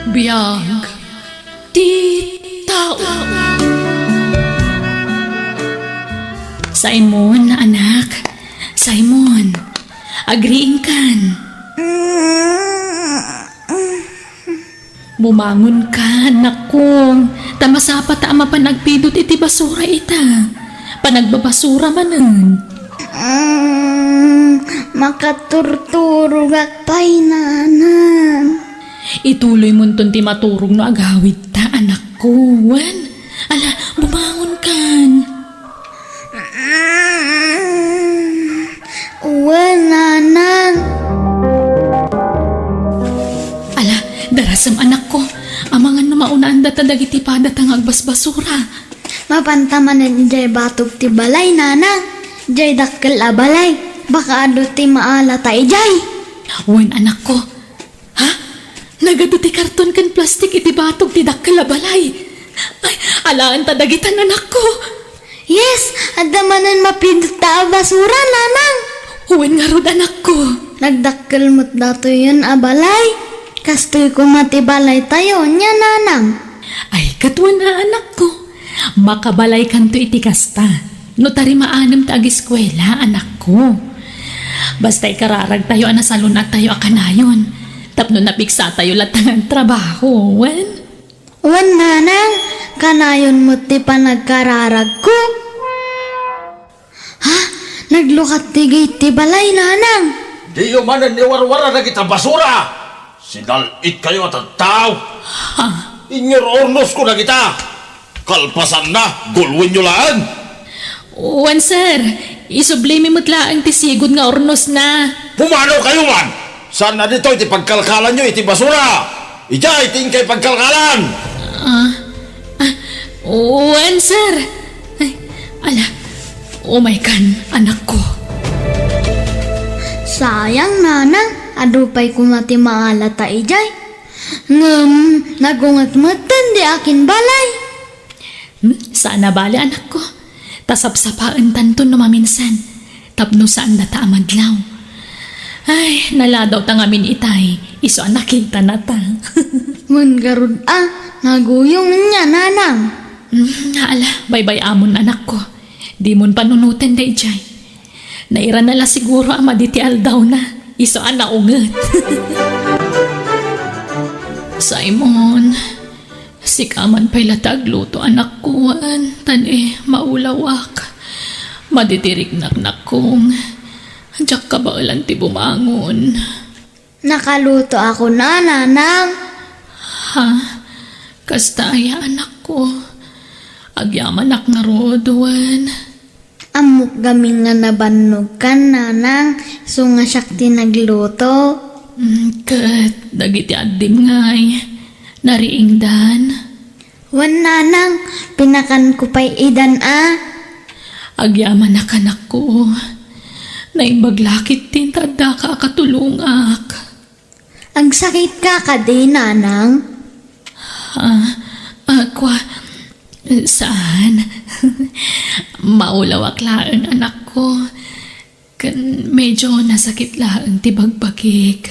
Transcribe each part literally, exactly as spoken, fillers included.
Biag ti tao. Simon, anak. Simon, agriingkan. Bumangonka, anakko. Ta masapata a mapan agpidut iti basura ita. Panagbabasura manen. Mm, makaturturogak pay, nanang. Ituloymonton ti maturog no agawidta, anakko. Wen, ala, bumangonkan. Mm, wen, nanang. Ala, darasem, anakko. Amangan no maunaan data dagiti padata nga agbasbasura. Mapanta manen idiay batog ti balay, nanang. Idiay dakkel a balay. Baka adu ti maalata idiay. Wen, anakko. Ha? Nagadu ti karton ken plastik iti batog ti dakkel a balay. Ay, alaen ta dagitan, anakko. Yes, adda manen mapidut a basura, nanang. Wen ngarud, anakko. Nagdakkel met datoyen a balay. Kastoy koma ti balaytayo, nia, nanang. Ay, ket wen a, anakko. Makabalaykanto iti kasta. No tarimaannem ta agiskuela, anakko. Basta ikararagtayo a nasalun-attayo a kanayon. Tapno napiksatayo latta nga agtrabaho, wen? Wen, nanang, kanayon met ti panagkararagko. Ha? Naglukat ti gate ti balay, nanang. Diyo manen iwarwara dagita basura. Sinal-itkayo a tattao. Ha? Inyururnosko dagita. Kalpasanna, gulwenyo laeng. Wen, sir. Isublimi met laeng ti sigud nga urnosna. Pumanokayo man! Saan a ditoy ti pagkalkalanyo iti basura? Idiay ti inkay pagkalkalan! Ah, ah, wen, sir. Ay, ala, umaykan, anakko. Sayang, nanang, adu pay koma ti maalata idiay. Ngem, nagunget metten di akin balay. Hmm, saan a bale, anakko. Ta sapsapaentanto no maminsan. Tapno saan data a madlaw. Ay, naladawta ngamin itay. Isu a nakitanata. Wen ngarud a, naguyong nia, nanang. Hmm, ala, baybay-amon, anakko. Dimon panunoten daydiay. Nairana la siguro a madi ti aldawna. Isu a naunget. Simon, sika man pay la ti agluto, anakko, wen, ta ni maulawak. Madi ti riknaknakong. Diak kabaelan ti bumangon. Nakalutoakon a, nanang. Ha? Kasta aya, anakko? Agyamanak ngarud, wen? Ammok gamin nga nabannogkan, nanang, isu nga siak ti nagluto. Mm, ket dagiti addim ngay, nariingdan? Wen, nanang, pinakanko pay idan a. Agyamanak, anakko. Naimbag la ketdin ta addaka a katulongak. Agsakitka kadi, nanang? Ah, ah, kwa, saan. Maulawak laeng, anakko. Ken medyo nasakit laeng ti bagbagik.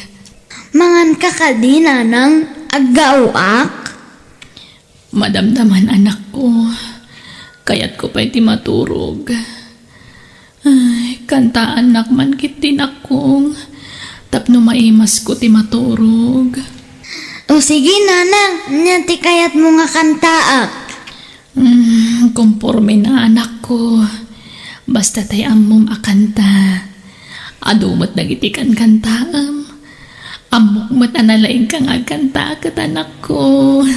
Manganka kadi, nanang? Aggaoak? Madamdaman, anakko. Kayatko pay ti maturog. Ay, kantaannak man ketdin, anakko, tapno maimasko ti maturog. O sige, nanang, ania ti kayatmo nga kantaak? Mm, komporme na, anakko. Basta tay ammom a kanta. Adu met dagiti kankantaem. Ammok met a nalaingka nga agkanta ket, anakko.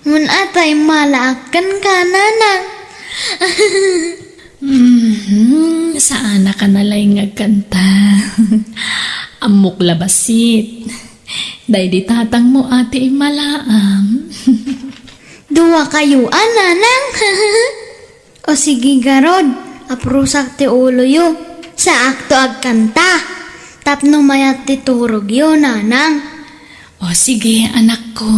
Mun-a tay malaak kenka, nanang. Mhm, saanaka nalaing nga agkanta. Ammok la bassit. Daydi tatangmo a ti immalaam. Duakayo a, nanang. O sige garud, aprusak ti uloyo. Saakto agkanta. Tapno mayat ti turogyo, nanang. O sige, anakko.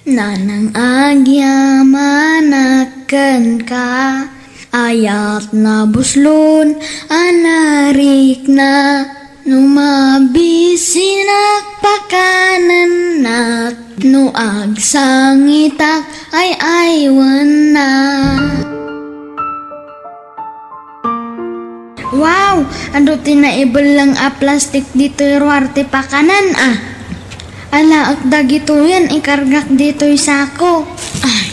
Nanang, agyamanak kenka, ayat nabuslon a narikna, no mabisinak pakanennak. No agsangitak, ay-aywenna. Wow! Adu ti naibelleng a plastik ditoy ruar ti pakanan, a. Alaek dagitoyen, ikargak ditoy sako. Ay.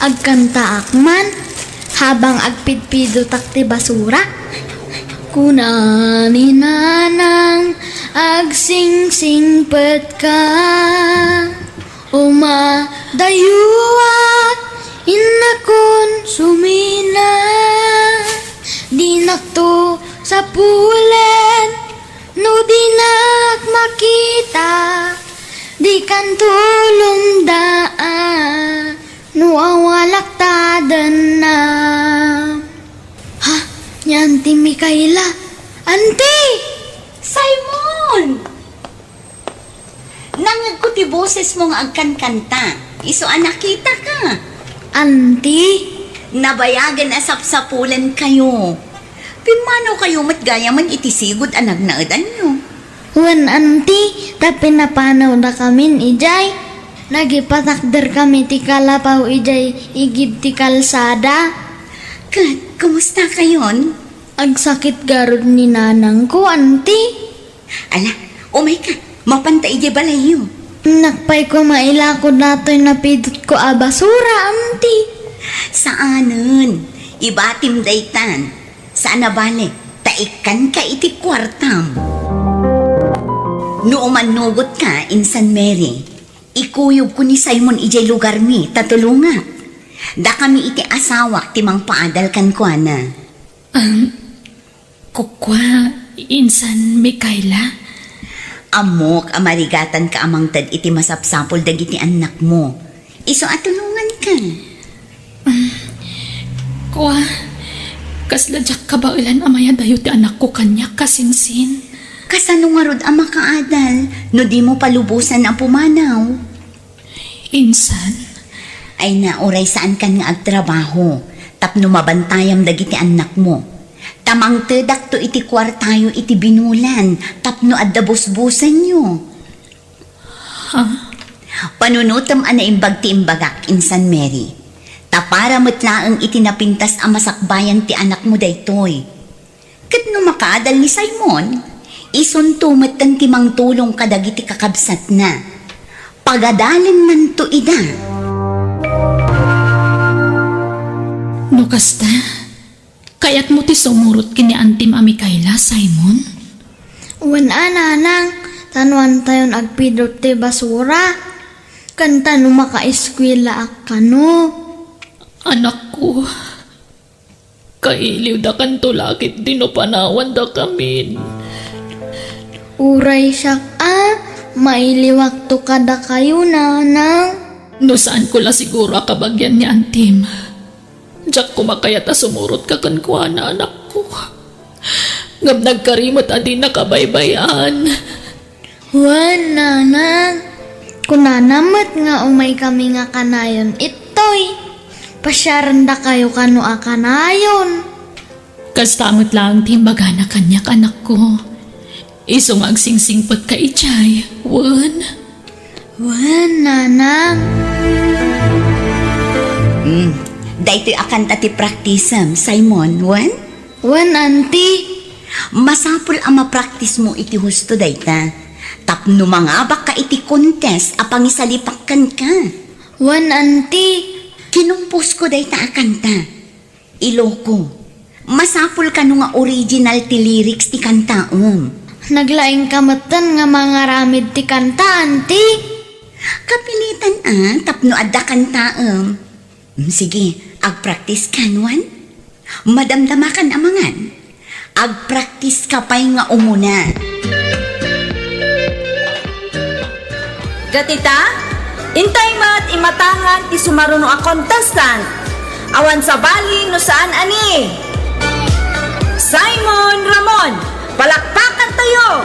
Agkantaak man, habang agpidpidotak ti basura. Kuna ni Nanang, agsingsingpetka. Umadayuak, innakon sumina. Dinakto sapulen, no dinak makita. Dikan tulongda, a, no awalak tadenna. Ha? Ni Auntie Micaela? Auntie! Simon! Nangngegko ti bosesmo nga agkankanta. Isu a nakitaka. Auntie? Nabayagen a sapsapulenkayo. Pimmanawkayo met gayamen iti sigud a nagnaedanyo. Wen, Auntie, ta pinapanawdakamin idiay. Nagipatakderkami ti kalapaw idiay igid ti kalsada. Ket, kumustakayon? Agsakit garud ni nanangko, Auntie. Ala, umayka, mapanta idiay balayyo. Innak pay koma ilako datoy napidotko a basura, Auntie. Saanen, ibatim daytan. Saan a bale, ta ikkanka iti kuartam. No umannugotka, insan Mary, ikuyogko ni Simon idiay lugarmi ta tulongak. Dakami iti asawak ti mangpaadal kenkuana. Am, kukua, insan Micaela? Ammok a marigatanka a mangted iti masapsapul dagiti annakmo. Isu a tulonganka. Mm, kua, kasla diak kabaelan a mayadayo ti anakko kaniak, kasinsin. Kasano ngarud a makaadal no dimo palubosan a pumanaw? Insan? Ay na, uray saankan nga agtrabaho tapno mabantayam dagiti annakmo. Ta mangtedakto iti kuartayo iti binulan tapno adda busbusenyo. Ha? Panunotem a naimbag ti imbagak, insan Mary. Ta para met laeng iti napintas a masakbayan ti anakmo daytoy. Ket no makaadal ni Simon, isunto metten ti mangtulong kadagiti kakabsatna. Pagadalennanto ida. No kasta, kayatmo ti sumurot ken ni Antim a Micaela, Simon? Wen a, nanang, ta no antayon agpidot ti basura, ken ta no makaeskuelaak kano. Anakko, kailiwdakanto la ketdi no panawandakamin. Uray siak a, mailiwakto kadakayo, nanang. No saanko la siguro a kabagian ni Antim, diak koma kayat a sumurotka kenkuana, anakko. Ngem nagkari met a dinna kabaybay-an. Wen, nanang. Kunana met nga umaykami nga kanayon ittoy. Pasiarendakayo kano a kanayon. Kasta met laeng ti imbagana kaniak, anakko. Isu nga agsingsingpetka idiay, wen? Wen, nanang. Hmm. Daytoy a kanta ti praktisem, Simon, wen? Wen, Auntie. Masapul a mapraktismo iti husto dayta. Tapno mangabakka iti contest a pangisalipak kenka. Wen, Auntie. Kinomposko dayta a kanta. Iloko, masapul kano nga original ti lyrics ti kantaem? Naglaingka metten nga mangaramid ti kanta, Auntie. Kapilitan a, tapno adda kantaem. Mm, sige, agpraktis kan, wen? Madamdamakan a mangan. Agpraktiska pay nga umuna. Ket ita, intay met imatangan ti sumaruno a contestant. Awan sabali no saan a ni Simon Ramon. Palakpakantayo!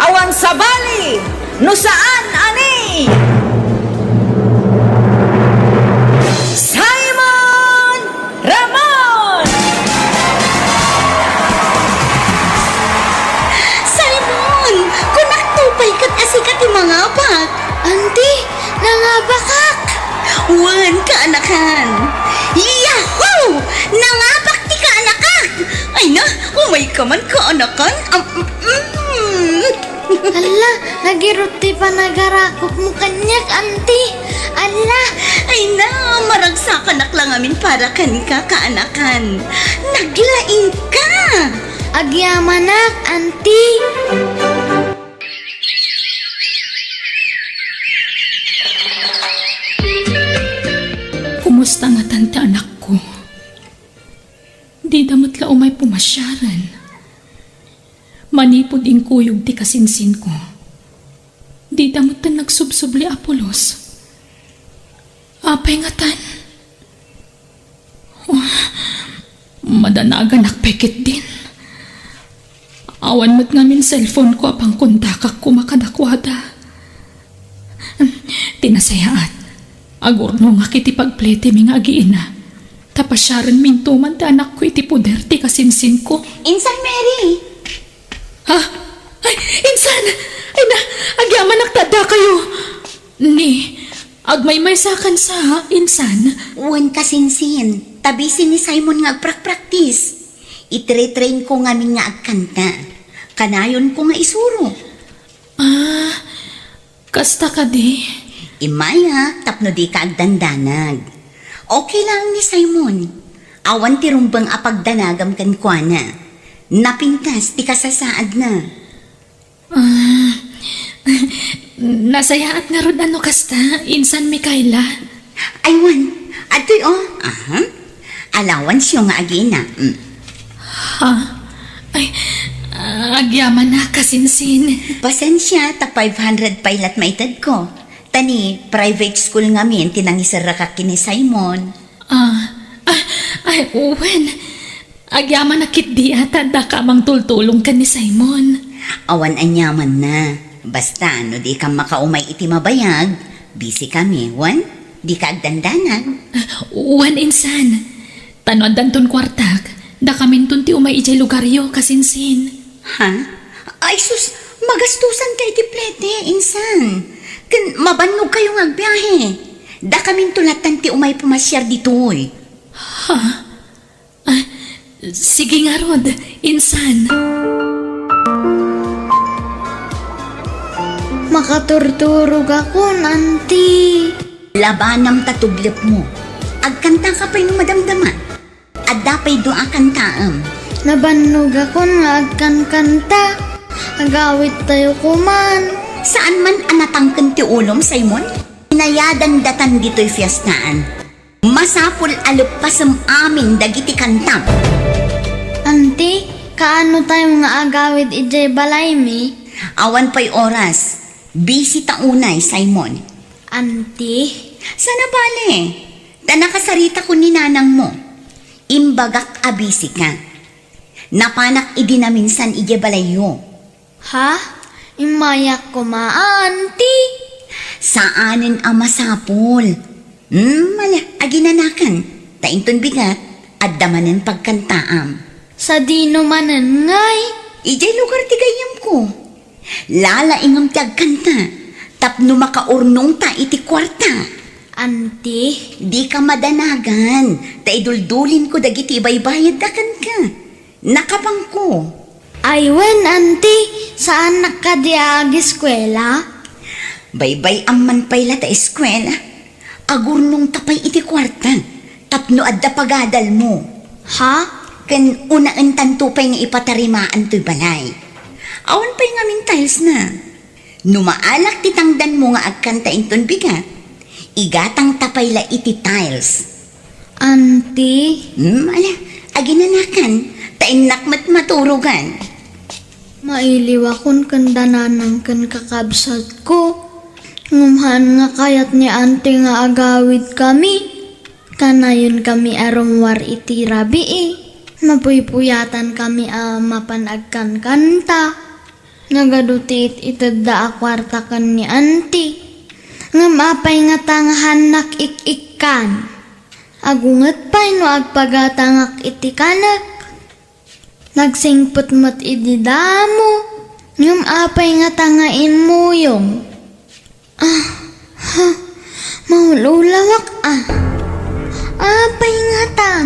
Awan sabali no saan a ni Simon Ramon! Simon! Kunak to pay ket a sika ti mangabak. Auntie, nangabakak! Wen, kaanakan! Yahoo! Nangabak ti kaanakak! Ay na, umayka man, kaanakan! Am, mm, mm. Alla, nagirut ti panagarakopmo kaniak, Auntie. Alla! Ay na, maragsakanak la ngamin para kenka, kaanakan. Naglaingka! Agyamanak, Auntie. Kumusta ngatan ti anakko? Dida met la umay pumasiaren. Manipud inkuyog ti kasinsinko, dida metten nagsubsubli a pulos. Apay ngatan? Oh, madanaganak pay ketdin. Awan met ngamin cellphoneko a pangkontakak koma kadakuada. Ti nasayaat, agurnongak iti pagpletimi nga agiina, ta pasiarenminto man ti anakko iti poder ti kasinsinko. Insan Mary! Ha? Ay, insan! Ay na, agyamanak ta addakayo! Ni, agmaymaysakan sa, insan? Wen, kasinsin, ta busy ni Simon nga agprakpraktis. Itretrainko ngamin nga agkanta. Kanayonko nga isuro. Ah, kasta kadi? Immayak tapno dika agdandanag. Okay lang ni Simon. Awan ti rumbeng a pagdanagam kenkuana. Napintas ti kasasaadna. Ah, nasayaat ngarud a no kasta, insan Micaela. Ay, wen, adtoy, oh. Aha. Allowance-yo nga agina. Mm. Ha? Ay, agyamanak, kasinsin. Pasensia, ta five hundred pay lat maitedko. Ta ni private school ngamin ti nangiserrakak ken ni Simon. Ah, ah, ay, wen. Agyamanak ketdi a ta addaka a mangtultulong ken ni Simon. Awan aniamanna. Basta, no dikam makaumay iti mabayag, busy kami, wen? Dika agdandanag. Ah, wen, insan. Ta no addanton kuartak, dakaminton ti umay idiay lugaryo, kasinsin. Ha? Ay sus, magastusanka iti plete, insan. Ken mabannogkayo nga agbiahe. Dakaminto lattan ti umay pumasiar ditoy. Ha? Ah, sige ngarud, insan. Makaturturogakon, Auntie. Labanam ta tublepmo. Agkantaka pay no madamdama. Adda pay dua a kantaem. Nabannogakon nga agkankanta. Agawittayo koman. Saan man a natangken ti ulom, Simon? Inayadan datan ditoy fiestaan. Masapul a leppasem amin dagiti kantam. Auntie, kaano tayo nga agawid idiay balaymi? Awan pay oras. Busy ta unay, Simon. Auntie? Sana bale. Ta nakasaritakon ni nanangmo. Imbagak a busy ka. Napanak idi naminsan idiay balayyo. Ha? Immayak koma, Auntie? Saanen a masapul. Hmm, ala, aginanakan. Ta inton bigat, adda manen pagkantaam. Sadino manen ngay? Idiay lugar ti gayyemko. Lalaingem ti agkanta, tapno makaurnongta iti kuarta. Auntie? Dika madanagan, ta iduldulinko dagiti ibaybayadda kenka. Nakabangko. Ay wen, Auntie, saannak kadi a agiskuela? Baybay-am man pay la ta eskuela. Agurnongta pay iti kuarta, tapno adda pagadalmo. Ha? Ken unaentanto pay nga ipatarimaan toy balay. Awan pay ngamin tiles na. No maalak ti tangdanmo nga agkanta inton bigat, igatangta pay la iti tiles. Auntie? Hmm, ala, aginanakan, ta innak met maturogan. Mailiwakon ken dananang ken kakabsatko. Ngem haan nga kayat ni Auntie nga agawid kami. Kanayon kami a rummuar iti rabii. Napuypuyatan kami a mapan agkankanta. Nagadu ti it-itedda a kuarta ken ni Auntie. Ngem apay ngata nga haannak ik-ikkan? Agunget pay no agpagatangak iti kanek. Nagsingpet met idi damo. Ngem apay ngata nga immuyong? Ah, ha, maululawak a. Apay ngatan?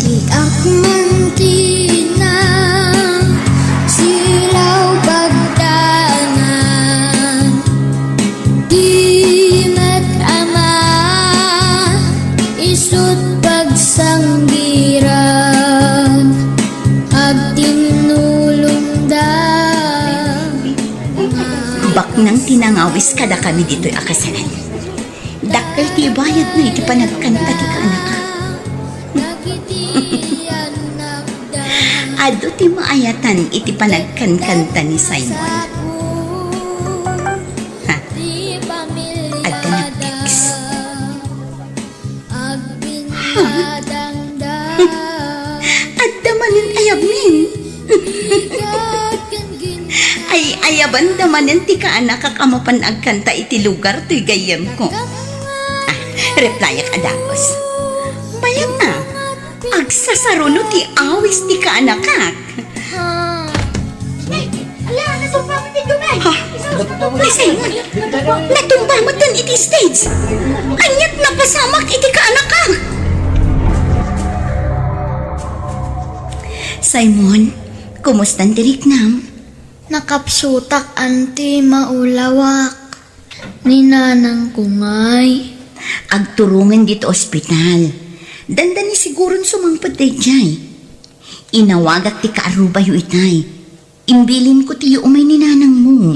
Diak man kinasilaw pagdangan. Di met ama isut pagsanggiran, agtinnulongda. Baknang ti nangawis kadakami ditoy a kasalan. Dakkel ti ibayadna iti panagkanta ti kaanakak. Adu ti maayatan iti panagkankanta ni Simon. Ha? Adda nagtext. Ha? Adda manen ayabmin. Ay, ayabanda manen ti kaanakak a mapan agkanta iti lugar toy gayyemko. Ah, replyak a dagus. Mayat a, agsasaruno ti awis ti kaanakak. Ala, natumba met ti dumi. Ha? Natumba met iti stage. Aniat napasamak iti kaanakak? Simon, kumustan ti riknam? Nakapsutak, Auntie, maulawak. Ni nanangko ngay? Agturongen ditoy ospital. Dandani siguron sumangpet daydiay. Inawagak ti kaarrubayo itay. Imbilinko ti umay ni nanangmo.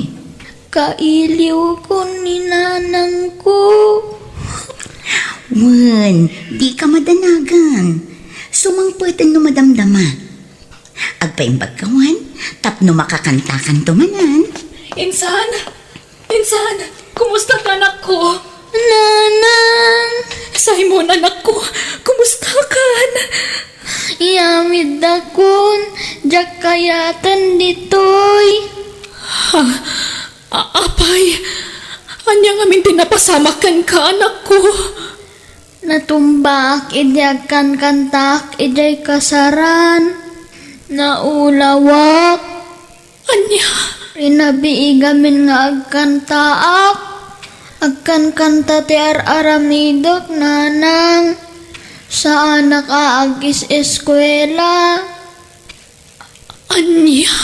Kailiwkon ni nanangko. Wen, dika madanagan. Sumangpeten no madamdama. Agpaimbagka wen, tapno makakantakanto manen. Insan! Insan! Kumusta ti anakko? Nanang! Simon, anakko, kumustakan? Iyamiddakon, diak kayaten ditoy. Ha? A-, apay, ania ngamin ti napasamak kenka, anakko? Natumbaak idi agkankantaak idiay kasaran. Naulawak. Ania? Rinabii ngamin nga agkantaak. Agkankanta ti ar-aramidek, nanang. Saanak a agis-eskuela. Ania?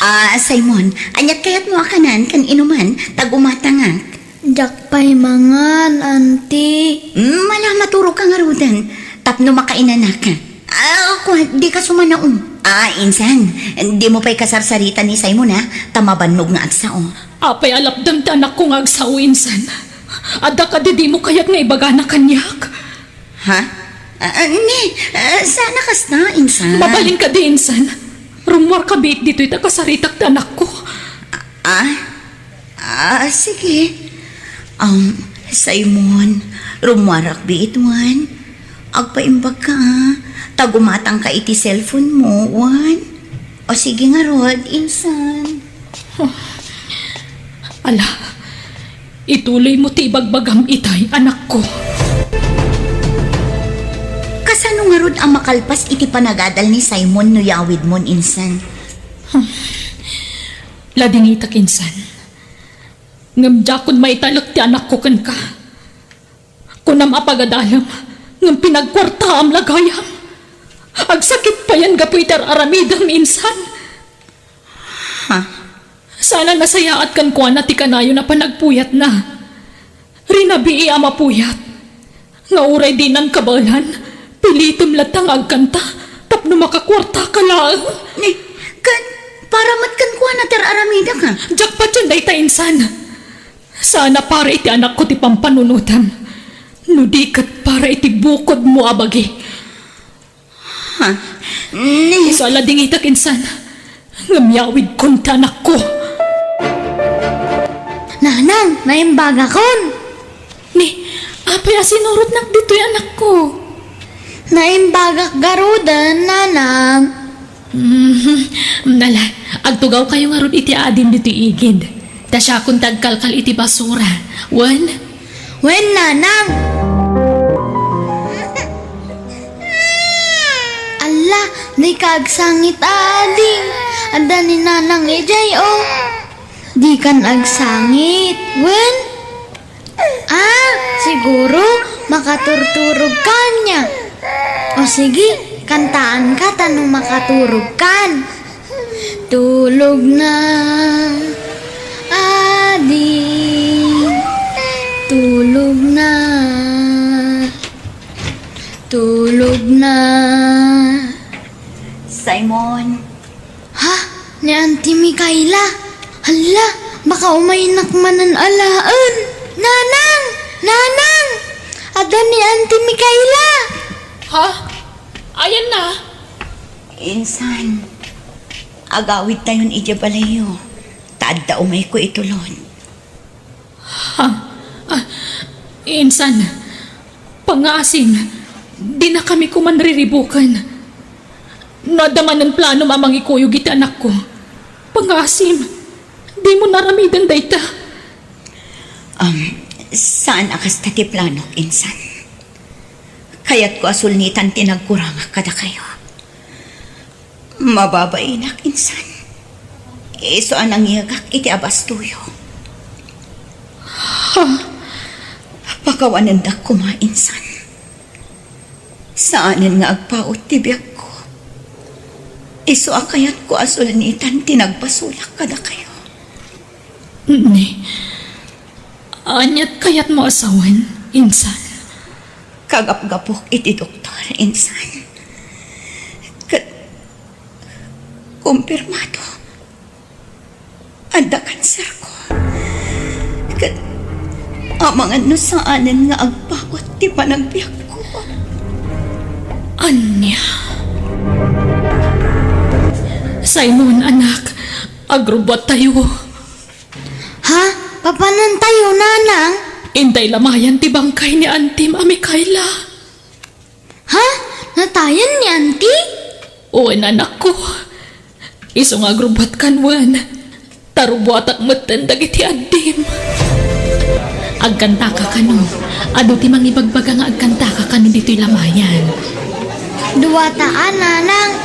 Ah, Simon, aniat kayatmo a kanan ken inuman, ta gumatangak? Diak pay mangan, Auntie. Mm, ala, maturogka ngaruden, tapno makainanaka. Ah, kua, dika sumanaom. Ah, insan, dimo pay kasarsarita ni Simon, ha? Ta mabannog nga agsao. Apay a lapdam ti anakko nga agsao, insan? Adda kadi dimo kayat nga ibagana kaniak? Ha? Ah, ah, ni, ah, saan a kasta, insan? Mabalin kadi, insan? Rummuarka biit ditoy ta kasaritak ti anakko. Ah? Ah, sige. Um, Simon, rummuarak biit, wen. Agpaimbagka, ah. Ta gumatangka iti cellphone mo, wen. O sige ngarud, insan. Ala, ituloymo ti ibagbagam itay, anakko. Kasano ngarud a makalpas iti panagadal ni Simon no yawidmon, insan? Ladingitak, insan. Ngem diakon maitalek ti anakko kenka. Kunam a pagadalem, ngem pinagkuartaam la gayam. Agsakit payen gapu iti ar-aramidem, insan. Ha? Saan a nasayaat kenkuana ti kanayon a panagpuyatna. Rinabii a mapuyat. Nga uray dinan kabaelan, pilitem latta nga agkanta tapno makakuartaka laeng. Ni, ken, para met kenkuana ti ar-aramidek, a? Diak patien dayta, insan. Saan a para iti anakko ti pampanunotem, no di ket para iti bukodmo a bagi. Ha? Ni- Isu a ladingitak, insan, ngem yawidkon ti anakko. Nanang, naimbagakon. Ni, Apay a sinurotnak ditoy, anakko? Naimbagak garuden, nanang. Mhm. Nala, agtugawkayo ngarud iti adim ditoy igid. Ta siakon ti agkalkal iti basura. Wen? Wen, nanang. Alla, dika agsangit, ading. Adda ni nanang idiay, o. Dikan agsangit. Wen? Ah, siguro makaturturog ka ania. O sige, kantaanka ta no makaturog kan. Tulog na, ading. Tulog na. Tulog na. Simon. Ha? Ni Auntie Micaela? Hala, baka umaynak manen alaen. Nanang! Nanang! Adda ni Auntie Micaela! Ha? Ayanna? Insan, agawidtayon idiay balayyo. Ta adda umayko itulon. Ha? Ah, insan, pangngaasim, dinakami koma riribuken. No adda manen planom a mangikuyog iti anakko, pangngaasim, dimo aramiden dayta. Um, saan a kasta ti planok, insan. Kayatko a sulnitan ti nagkurangak kadakayo. Mababainak, insan. Isu a nangyegak iti abastoyo. Ha? Pakawanendak koma, insan. Saanen nga agpaut ti biagko. Isu a kayatko a sulnitan ti nagbasolak kadakayo. Ni, aniat kayatmo a sawen, insan? Kagapgapok iti doktor, insan. Ket kumpirmado, adda kanserko. Ket amangan no saanen nga agpaut ti panagbiagko. Ania? Simon, anak, agrubbuattayo. Ha? Papanantayo, nanang? Intay lamayan ti bangkay ni Antim a Micaela. Ha? Natayen ni Anti? Wen, anakko. Isu nga agrubbuatkan wen. Ta rubbuatak metten dagiti addim. Agkantaka kano? Adu ti mangibagbaga nga agkantaka kano ditoy lamayan. Duata a, nanang.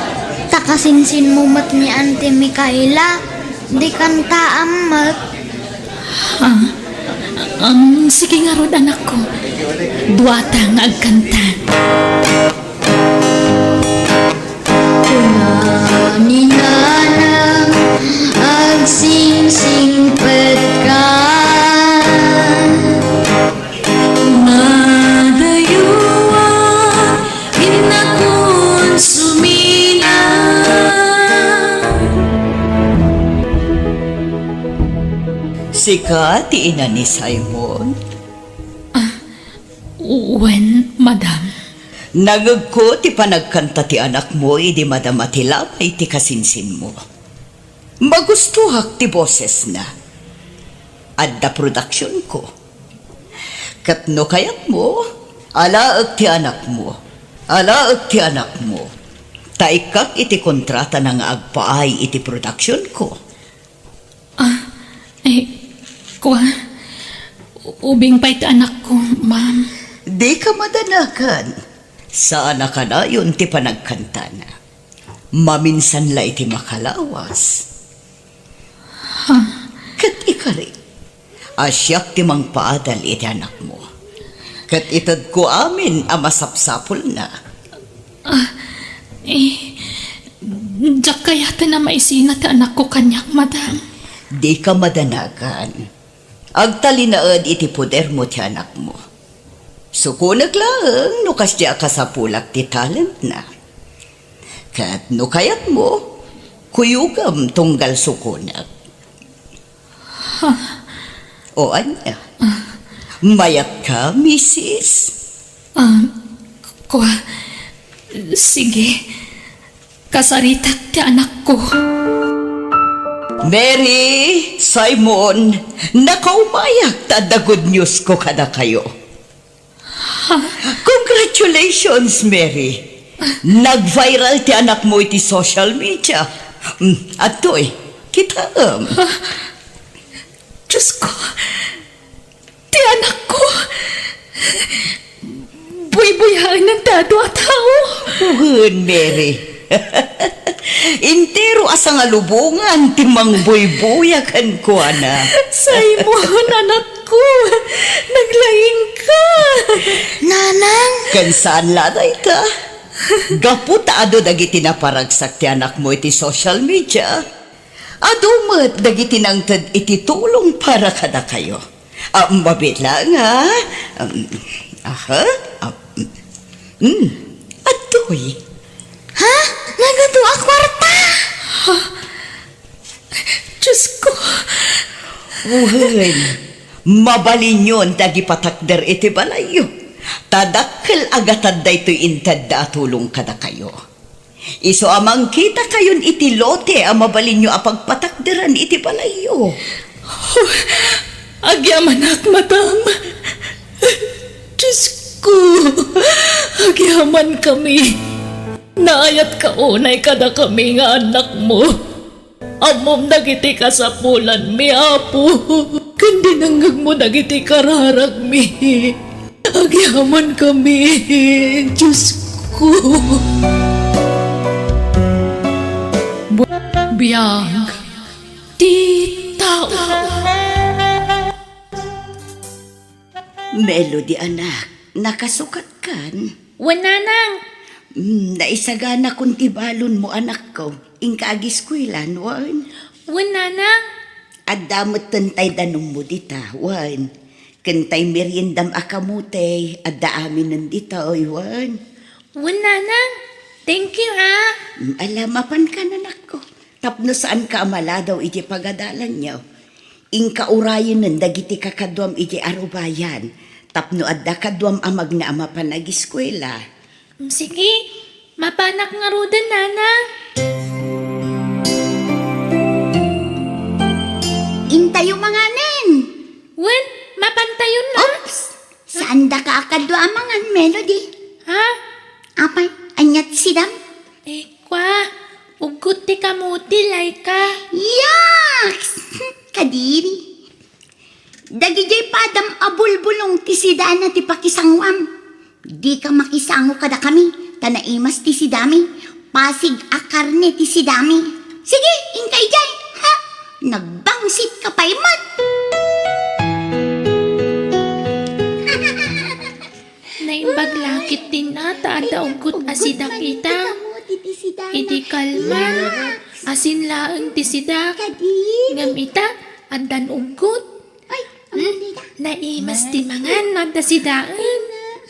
Ta kasinsinmo met ni Anti Micaela. Dikan taam met. Ah, um, sige ngarud, anakko. Duata nga agkanta. Kuna ni Nanang, agsingsingpetka. Madayo a, innakon sumina. Sika ti ina ni Simon? Ah, wen, madam. Nangegko ti panagkanta ti anakmo idi madama ti labay ti kasinsinmo. Magustoak ti bosesna. Adda produksionko. Ket no kayatmo, alaek ti anakmo. Alaek ti anakmo. Ta ikkak iti kontratana nga agpaay iti produksionko. Ah, eh, kua, ubing pay ti anakko, ma'am. Dika madanagan. Saan a kanayon ti panagkantana. Maminsan la iti makalawas. Ha? Ket ikari, a siak ti mangpaadal iti anakmo. Ket itedko amin a masapsapulna. Ah, eh, diak kayaten a maisina ti anakko kaniak, madam. Dika madanagan. Agtalinaed iti podermo ti anakmo. Sukonek laeng no kasdi a kasapulak ti talentna. Ket no kayatmo, kuyogam tunggal sukonek. Ha? O ania? Ah. Mayatka, misis? Ah, kua, sige. Kasaritak ti anakko. Mary, Simon, nakaumayak ta adda good news ko kadakayo. Congratulations, Mary! Nag-viral ti anakmo iti social media. Mm, adtoy, kitaem. Diyos ko, ti anakko, buybuyaenan ti adu a tao. Wen, Mary. Entero a sangalubongan ti mangbuybuya kenkuana. Simon, anakko, naglaingka. Nanang! Ken saan la dayta. Gapu ta adu dagiti naparagsak ti anakmo iti social media, adu met dagiti nangted iti tulong para kadakayo. Ah, mabiit laeng, ha? Um, aha? Ah, mm, adtoy. Ha? Nagadu a kuarta? Diyos ko. Wen, mabalinyon ti agipatakder iti balayyo. Ta dakkel a gatad daytoy intedda a tulong kadakayo. Isu a mangkitakayon iti lote a mabalinyo a pagpatakderan iti balayyo. Agyamanak, madam. Diyos ko, agyamankami. Naayatka unay kadakami nga annakmo. Ammom dagiti kasapulanmi, Apo, ken dinengngegmo dagiti kararagmi. Agyamankami, Diyos ko. Biag ti tao. Melody, anak, nakasukatkan? Wen, nanang. Mm, naisaganakan ti balonmo, anakko. Inka agiskuelan, wen? Wen, nanang. Adda metten tay danummo dita, wen? Ken tay meriendam a kamote, adda aminen ditoy, wen? Wen, nanang. Thank you, ah. Mm, ala, mapankan, anakko. Tapno saanka a maladaw iti pagadalanyo. Inka urayenen dagiti kakaduam iti arubayan, tapno adda kaduam a magna a mapan agiskuela. Mm, sige, mapanak ngaruden, nanang. Intayo manganen. Wen, mapantayon, ma. Oops! Saandaka a kadua a mangan, Melody? Ha? Apay, ania ti sidam? Eh, kua, uggot ti kamote, Laika. Yaks! Kadiri. Dagidiay padam a bulbulong ti sidana ti pakisangoam. Dika makisango kadakami, ta naimas ti sidami. Pasig a karne ti sidami. Sige, inka idiay, ha? Nagbangsit ka pay met. Naimbag la ketdin a ta adda uggot a sidak ita. Idi kalman, asin laeng ti sidak. Ngem ita, addan uggot. Ay, hmm? Naimas ti mangan, no adda sidaen.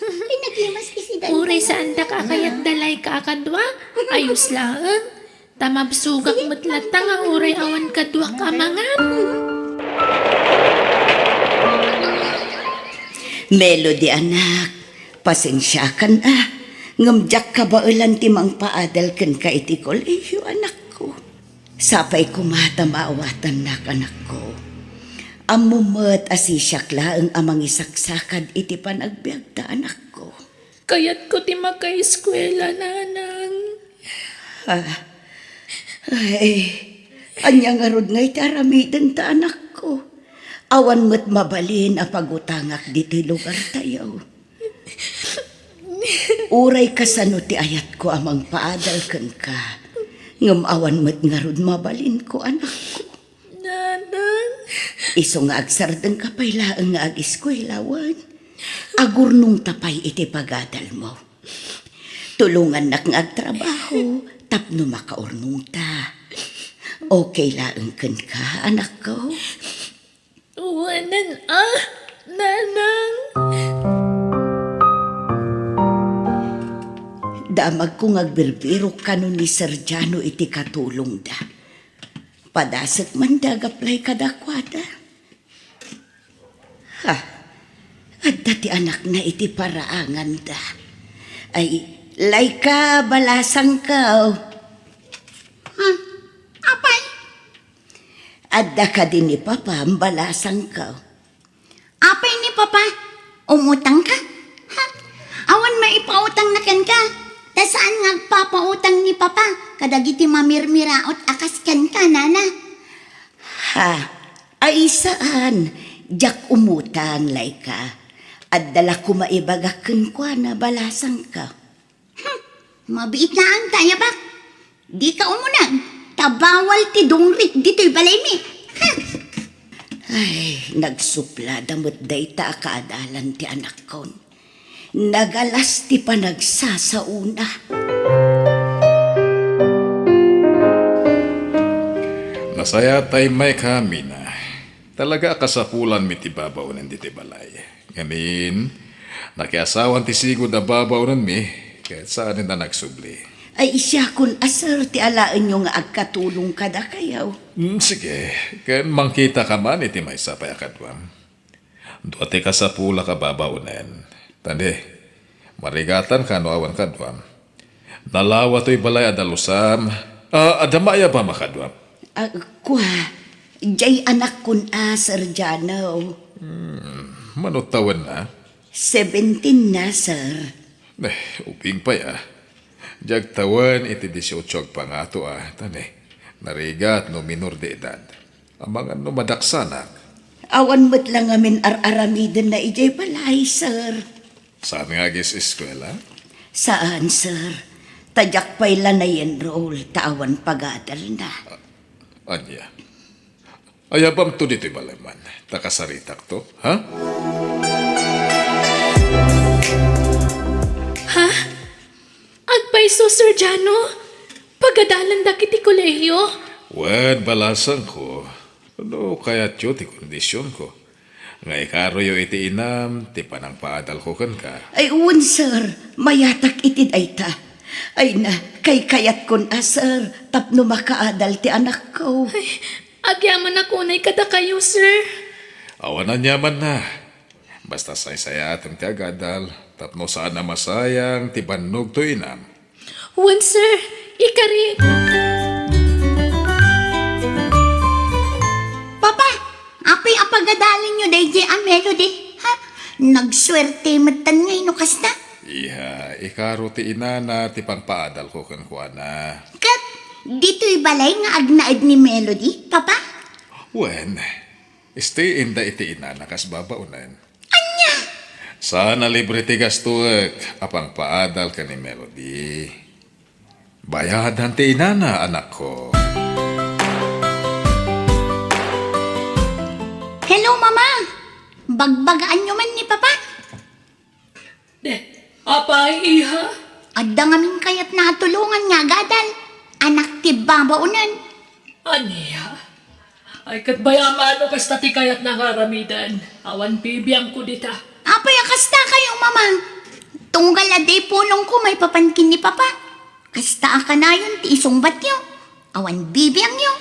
Ay, nagimas ti sidaen. Uray saandak a kayat da Laika a kadua, ayos laeng. Ta mabsogak met latta nga uray awan kaduak a mangan. Melody, anak, pasensiakan a, ngem diak kabaelan ti mangpaadal kenka iti kolehiyo, anakko. Sapay koma ta maawatannak, anakko. Ammom met a sisiak laeng a mangisaksakad iti panagbiagta, anakko. Kayatko ti makaeskuela, nanang. Ah. Ay, ania ngarud ngay ti aramidenta, anakko? Awan met mabalin a pagutangak ditoy lugartayo. Uray kasano ti ayatko a mangpaadal kenka, ngem awan met ngarud mabalinko, anakko. Nanang. Isu nga agsardengka pay laeng nga agiskuela, wen? Agurnongta pay iti pagadalmo. Tulongannak nga agtrabaho tapno makaurnongta. Okay laeng kenka, anakko? Wen a, nanang. Damagko nga agbirbirok kano ni Sergiano iti katulongda. Padasek man da gaplay kadakuada. Ha, adda ti anakna iti paraanganda. Ay, Laika, balasangko. Ha? Apay? Adda kadi ni Papa, balasangko. Apay ni Papa? Umutangka? Ha? Awan maipautangna kenka. Ta saan nga agpapautang ni Papa kadagiti mamirmiraot a kas kenka, Nana. Ha? Ay, saan. Diak umutang, Laika. Adda la koma ibagak kenkuana, balasangko. Hmm, mabiit laeng ta ayabak. Dika umuneg, ta bawal ti dungrik ditoy balaymi. Hmm. Ay, nagsuplada met dayta a kaadalan ti anakkon. Nagalas ti panagsasaona. Nasayaat ta immayka, Mina. Talaga a kasapulanmi ti babaonen ditoy balay. Ngamin, nakiasawan ti sigud a babaonenmi, ket saanen a nagsubli. Ay, siakon a, sir, ti alaenyo nga agkatulong kadakayo. Hmm, sige, ken mangkitaka man iti maysa pay a kaduam. Dua ti kasapulak a babaonen. Tani, marigatanka no awan kaduam. Nalawa toy balay a dalusam. Ah, adda maayabam a kaduam? Ah, kua, jay anakkon a, Sir Jano. Hmm, mano tawenna? Seventeen na, sir. Eh, ubing pay, ah. Diak tawen iti dieciocho agpangato, ah. Tani, narigat no minor de edad. Amangan no madaksanak. Awan met la ngamin ar-aramidenna idiay balay, sir. Saan nga agis-eskuela? Saan, sir. Ta diak pay la na-enroll ta awan pagadalna. Ania? Ayabamto ditoy balay man, ta kasaritakto, ha? Ha? Agpayso, Sir Jano? Pagadalandak iti kolehiyo? Wen, balasangko, no kayatyo ti kondisionko, nga ikaroyo iti inam ti panangpaadalko kenka. Ay, wen, sir. Mayatak iti dayta. Ay na, kaykayatkon a, sir, tapno makaadal ti anakko. Ay, agyamanak unay kadakayo, sir. Awan aniamanna. Basta saysayaatem ti agadal, tapno saan a masayang ti bannogto, inam. Wen, sir. Ikari. Papa, apay a pagadalenyo daydiay a Melody, ha? Nagsuerte metten ngay no kasta. Iha, ikaro ti inana ti pangpaadalko kenkuana. Ket ditoy balay nga agnaed ni Melody, Papa? Wen, stay inda iti inana kas babaonen. Ania? Saan a libre ti gastoek a pangpaadal ken ni Melody. Bayadan ti inana, anakko. Hello, Mama. Bagbagaanyo man ni Papa? De, apay, iha? Adda ngamin kayatna a tulongan nga agadal. Anak ti babaonen. Ania? Ay, ket bayamano kasta ti kayatna nga aramiden. Awan bibiangko dita. Apay a kasta kayo, Mama? Tunggal a di pulongko maipapan ken ni Papa. Kasta a kanayon ti isungbatyo. Awan bibiangyo.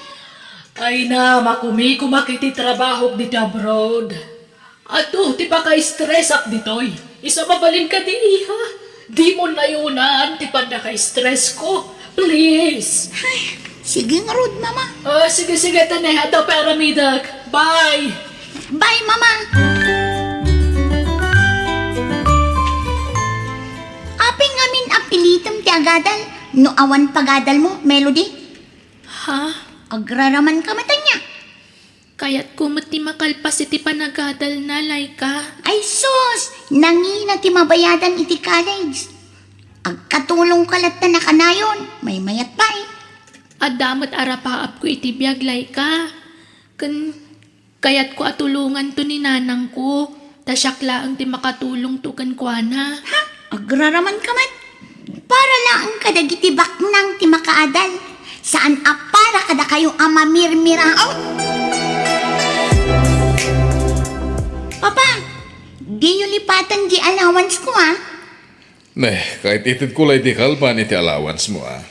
Ay na, makumikumak iti trabahok dita abroad. Adu ti pakaistresak ditoy. Isu a mabalin kadi, iha. Dimo nayunan ti pannakaistresko. Please. Ay, sige ngarud, Mama. Ah, sige, sige, tane. Adda pay aramidek. Bye. Bye, Mama. Apay ngamin a pilitem ti agadal no awan pagadalmo, Melody? Ha? Agraraman ka met ania? Kayatko met ti makalpas iti panagadalna, Laika. Ay sus! Nangina ti mabayadan iti college. Agkatulongka latta na kanayon, maymayat pay. Adda met arapaapko iti biag, Laika. Ken kayatko a tulonganto ni nanangko. Ta siak laeng ti makatulongto kenkuana. Ha? Agraraman ka met? Para laeng kadagiti baknang ti makaadal. Saan a para kadakayo a mamirmiraot. Papa, diyo lipaten di allowance ko, ah. Ne, kait itedko la iti kalban iti allowance mo, ah.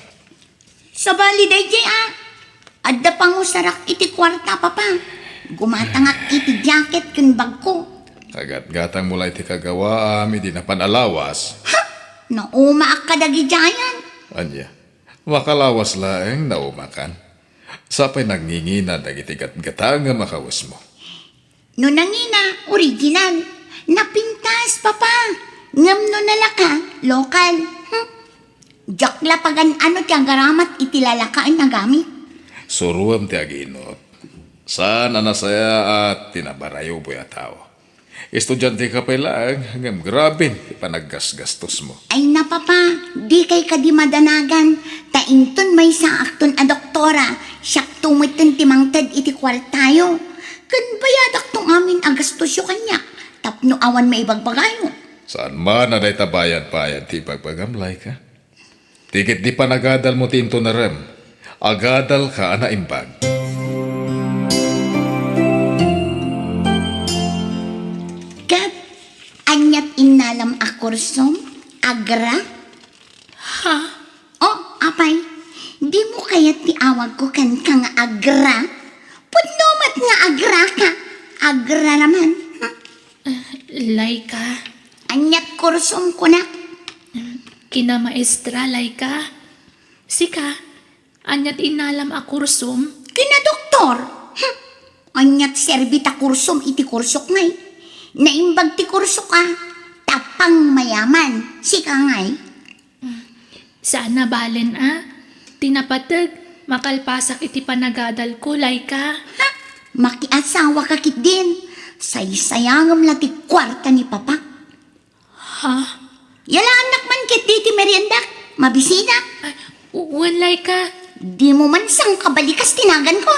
Sabali daydiay, ah. Adda pangusarak iti kuarta, Papa. Gumatangak iti jacket ken bagko. Kagatgatangmo la iti kagawaam idi napan a lawas. Ha? Naumaak kadagiti ayan. Ania? Makalawas laeng naumakan. Sapay nangingina dagiti gatgatangem a kawesmo. No nangina, original. Napintas, Papa. Ngem no nalaka, lokal. Hmm? Diak la pagan-ano ti agaramat iti lalakaen a gamit. Suroem ti aginot. Saan a nasayaat ti nabarayuboy a tao. Estudiante ka pay laeng, ngem grabe ti panaggasgastosmo. Ay na, Papa, dikay kadi madanagan, ta inton maysaakton a doktora, siakto metten ti mangted iti kuartayo. Ken bayadakto ngamin a gastosyo kaniak, tapno awan maibagbagayo. Saan man a dayta bayad-bayad ti ibagbagam, Laika? Ti ketdi panagadalmo ti intunarem, agadalka a naimbag. Ket aniat innalam a kursom, agra? Ha? O, apay, dimo kayat ti awagko kenka nga agra? Pudno met nga agraka, agraraman. Hmm? Laika. Aniat kursom kunak? Kinamaestra, Laika. Sika, aniat innalam a kursom? Kinadoktor. Hmm. Aniat serbi ta kursom iti kursok ngay? Naimbag ti kursok a, tapang mayaman. Sika ngay? Saan a balen a, ti napateg, makalpasak iti panagadalko, Laika. Ha? Makiasawaka ketdin. Saysayangem la ti kuarta ni Papa. Ha? Yalaannak man ketdi ti meriendak. Mabisinak. Ay, u-, wen, Laika. Dimo man sangkabalikas ti naganko.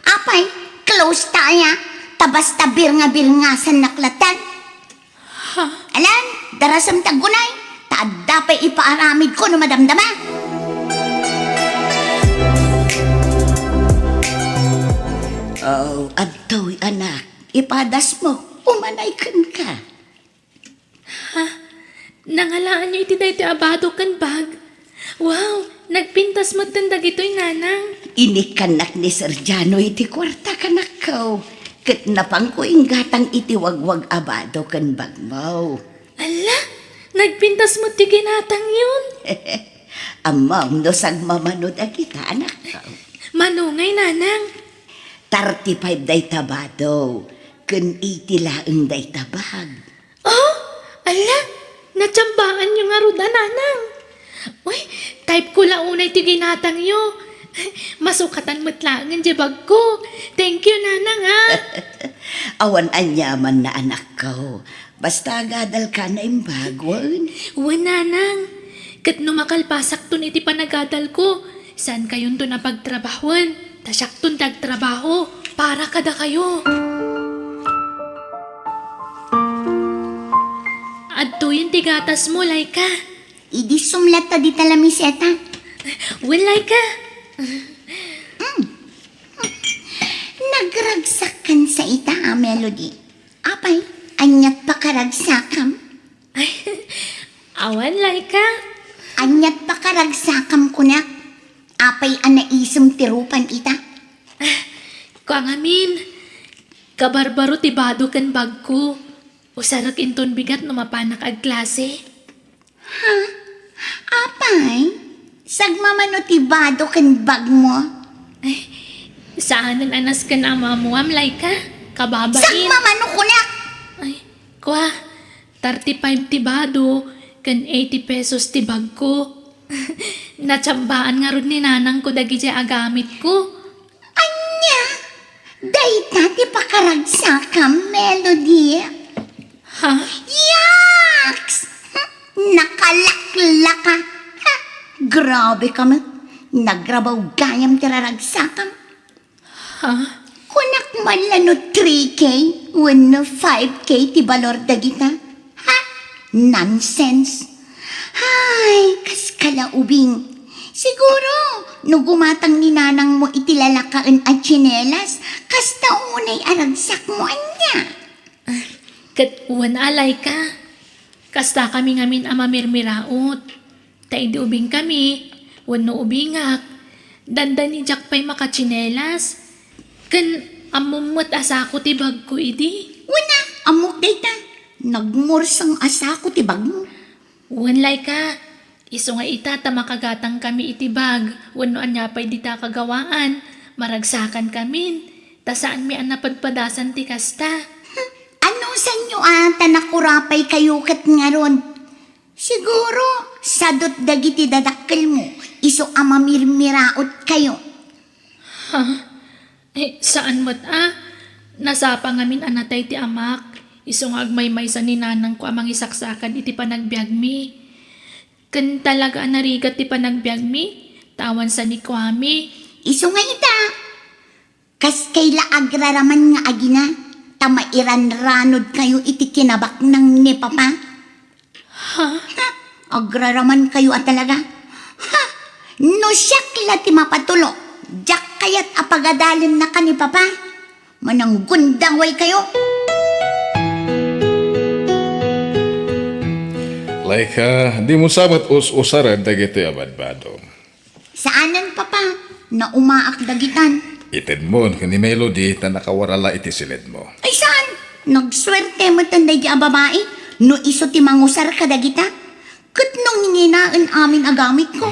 Apay, close ta aya, ta basta birnga-birngasannak latta. Ha? Alan, darasem ti aggunay, ta adda pay ipaaramidko no madamdama. Oh, adtoy, anak, ipadasmo, umanay kenka. Ha? Nangalaanyo iti daytoy a bado ken bag? Wow! Nagpintas metten dagitoy, Nanang. Inikkannak ni Sergiano iti kuarta, kanakko. Ket napangko inggatang iti wagwag a bado ken bagmo. Ala! Nagpintas met ti ginatangyon? Ammom no sagmamano dagita, anakko. Mano ngay, Nanang? Thirty-five dayta bado, ken eighty laeng dayta bag. Oh, ala, natsambaanyo ngarud a, Nanang. Uy, type ko la unay ti ginatangyo. Masukatan met laengen diay bagko. Thank you, Nanang, ah. Awan aniamanna, anakko. Basta agadalka a naimbag, wen? Wen, Nanang. Ket no makalpasakton iti panagadalko, saankayonton a pagtrabahoen, ta siakton ti agtrabaho para kadakayo. Adtoyen ti gatasmo, Laika. Idi sumlat ta dita lamiseta. Wen, Laika. Mm. Nagragsak kan sa ita a Melody. Apay, aniat pakaragsakam? Awan, Laika. Aniat pakaragsakam kunak? Apay a naisem ti rupan ita? Kua ngamin, kabarbaro ti bado ken bagko. Usarek inton bigat no mapanak agklase. Ha? Apay? Sagmamano ti bado ken bagmo? Ay, saanen a nasken a maammuam, Laika. Kababain. Sagmamano kunak! Ay, kua, thirty-five ti bado, ken eighty pesos ti bagko. Natsambaan ngarud ni nanangko dagidiay a gamitko. Ania? Dayta ti pakaragsakam, Melody? Ha? Yaks! Nakalaklaka! Ha? Grabe ka met. Nagrabaw gayam ti raragsakam. Ha? Kunak man la no three K wenno five K ti balor dagita. Ha? Nonsense! Hay, kas kalaubing. Siguro, no gumatang ni nanangmo iti lalakaen a tsinelas, kasta unay a ragsakmo ania. Ket wen a, Laika, kastakami ngamin a mamirmiraot. Ta idi ubingkami, wenno ubingak, dandani diak pay makatsinelas. Ken ammom met a sako ti bagko idi. Wen a, ammok dayta. Nagmurseng a sako ti bagmo. Wen, Laika, isu nga ita ta makagatangkami iti bag wenno ania pay dita kagawaan, maragsakankami, ta saanmi a napadpadasan ti kasta. Anusanyo a ta nakurapaykayo ket ngarud? Siguro, sadot dagiti dadakkelmo, isu a mamirmiraot kayo. Ha? Eh, saan met a? Nasapa ngamin a natay ti amak, isu nga agmaymaysa ni nanangko a mangisaksakan iti panagbiagmi. Ken talaga a narigat ti panagbiagmi, ta awan sa ni kuami. Isu nga ita, kaskay la agraraman nga agina, ta mairanranod kayo iti kinabaknang ni Papa. Ha? Ha? Agraraman kayo a talaga? Ha? No siak la ti mapatulo, diak kayat a pagadalennaka ni Papa. Mananggundaway kayo. Laika, dimo sa met us-usaren dagitoy a badbadom. Saanen, Papa. Naumaak dagitan. Itedmon ken ni Melody ta nakawarala iti siledmo. Ay saan? Nagsuerte metten daydi a babai no isu ti mangusar kadagita. Ket no nginginaen amin a gamitko.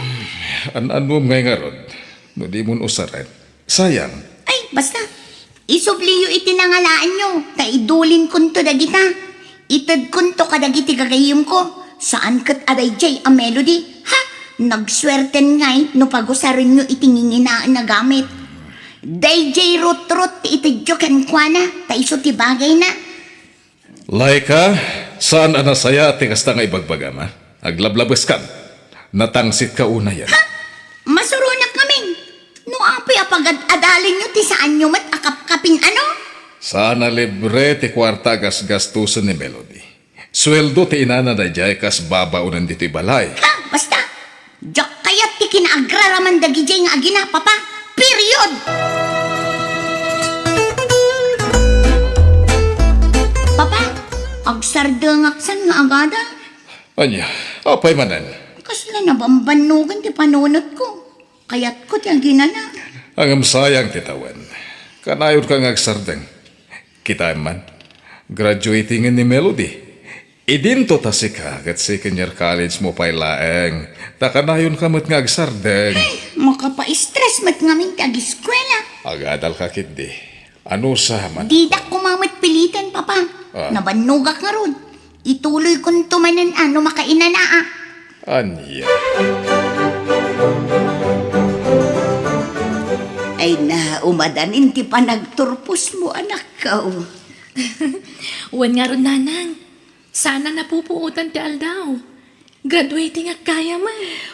An-annom ngay ngarud no dimon usaren. Sayang. Ay, basta. Isubliyo iti nangalaanyo, ta idulinkonto dagita. Itedkonto kadagiti gagayyemko. Saan ket a daydiay a Melody. Ha? Nagsuerten ngay no pagusarenyo iti nginginaen a gamit. Daydiay rutrot ti itedyo kenkuana, ta isu ti bagayna. Laika, saan a nasayaat ti kasta nga ibagbagam, a? Aglablabeskam. Natangsitka unayen. Ha? Masuronak ngamin. No apay a pagad-adalinyo ti saanyo met a kapkapin, ano? Saan a libre ti kuarta a gasgastosen ni Melody. Sueldo ti inana daydiay kas babaonen ditoy balay. Ha? Basta! Diak kayat ti kinaagraraman dagidiay nga agina, Papa. Period! Papa, agsardengak san nga agada. Ania, apay manen? Kasla nabambannogan ti panunotko. Kayatko ti aginana. Ngem sayang ti tawen. Kanayonka nga agsardeng. Kitaem man, graduating ni Melody. Idinto ta sika ket second year college mo pay laeng, ta kanayonka met nga agsardeng. Ay, makapaistres met ngamin ti agiskuela. Agadalka ketdi. Anusa man. Didak koma met piliten, Papa. Ah. Nabannogak ngarud. Ituloykonto manen a no makainanaa. Ania. Ay na, umadanin ti panagturposmo, anakko. Wen ngarud, Nanang. Saan a napupuotan ti aldaw. Graduating ak gayam.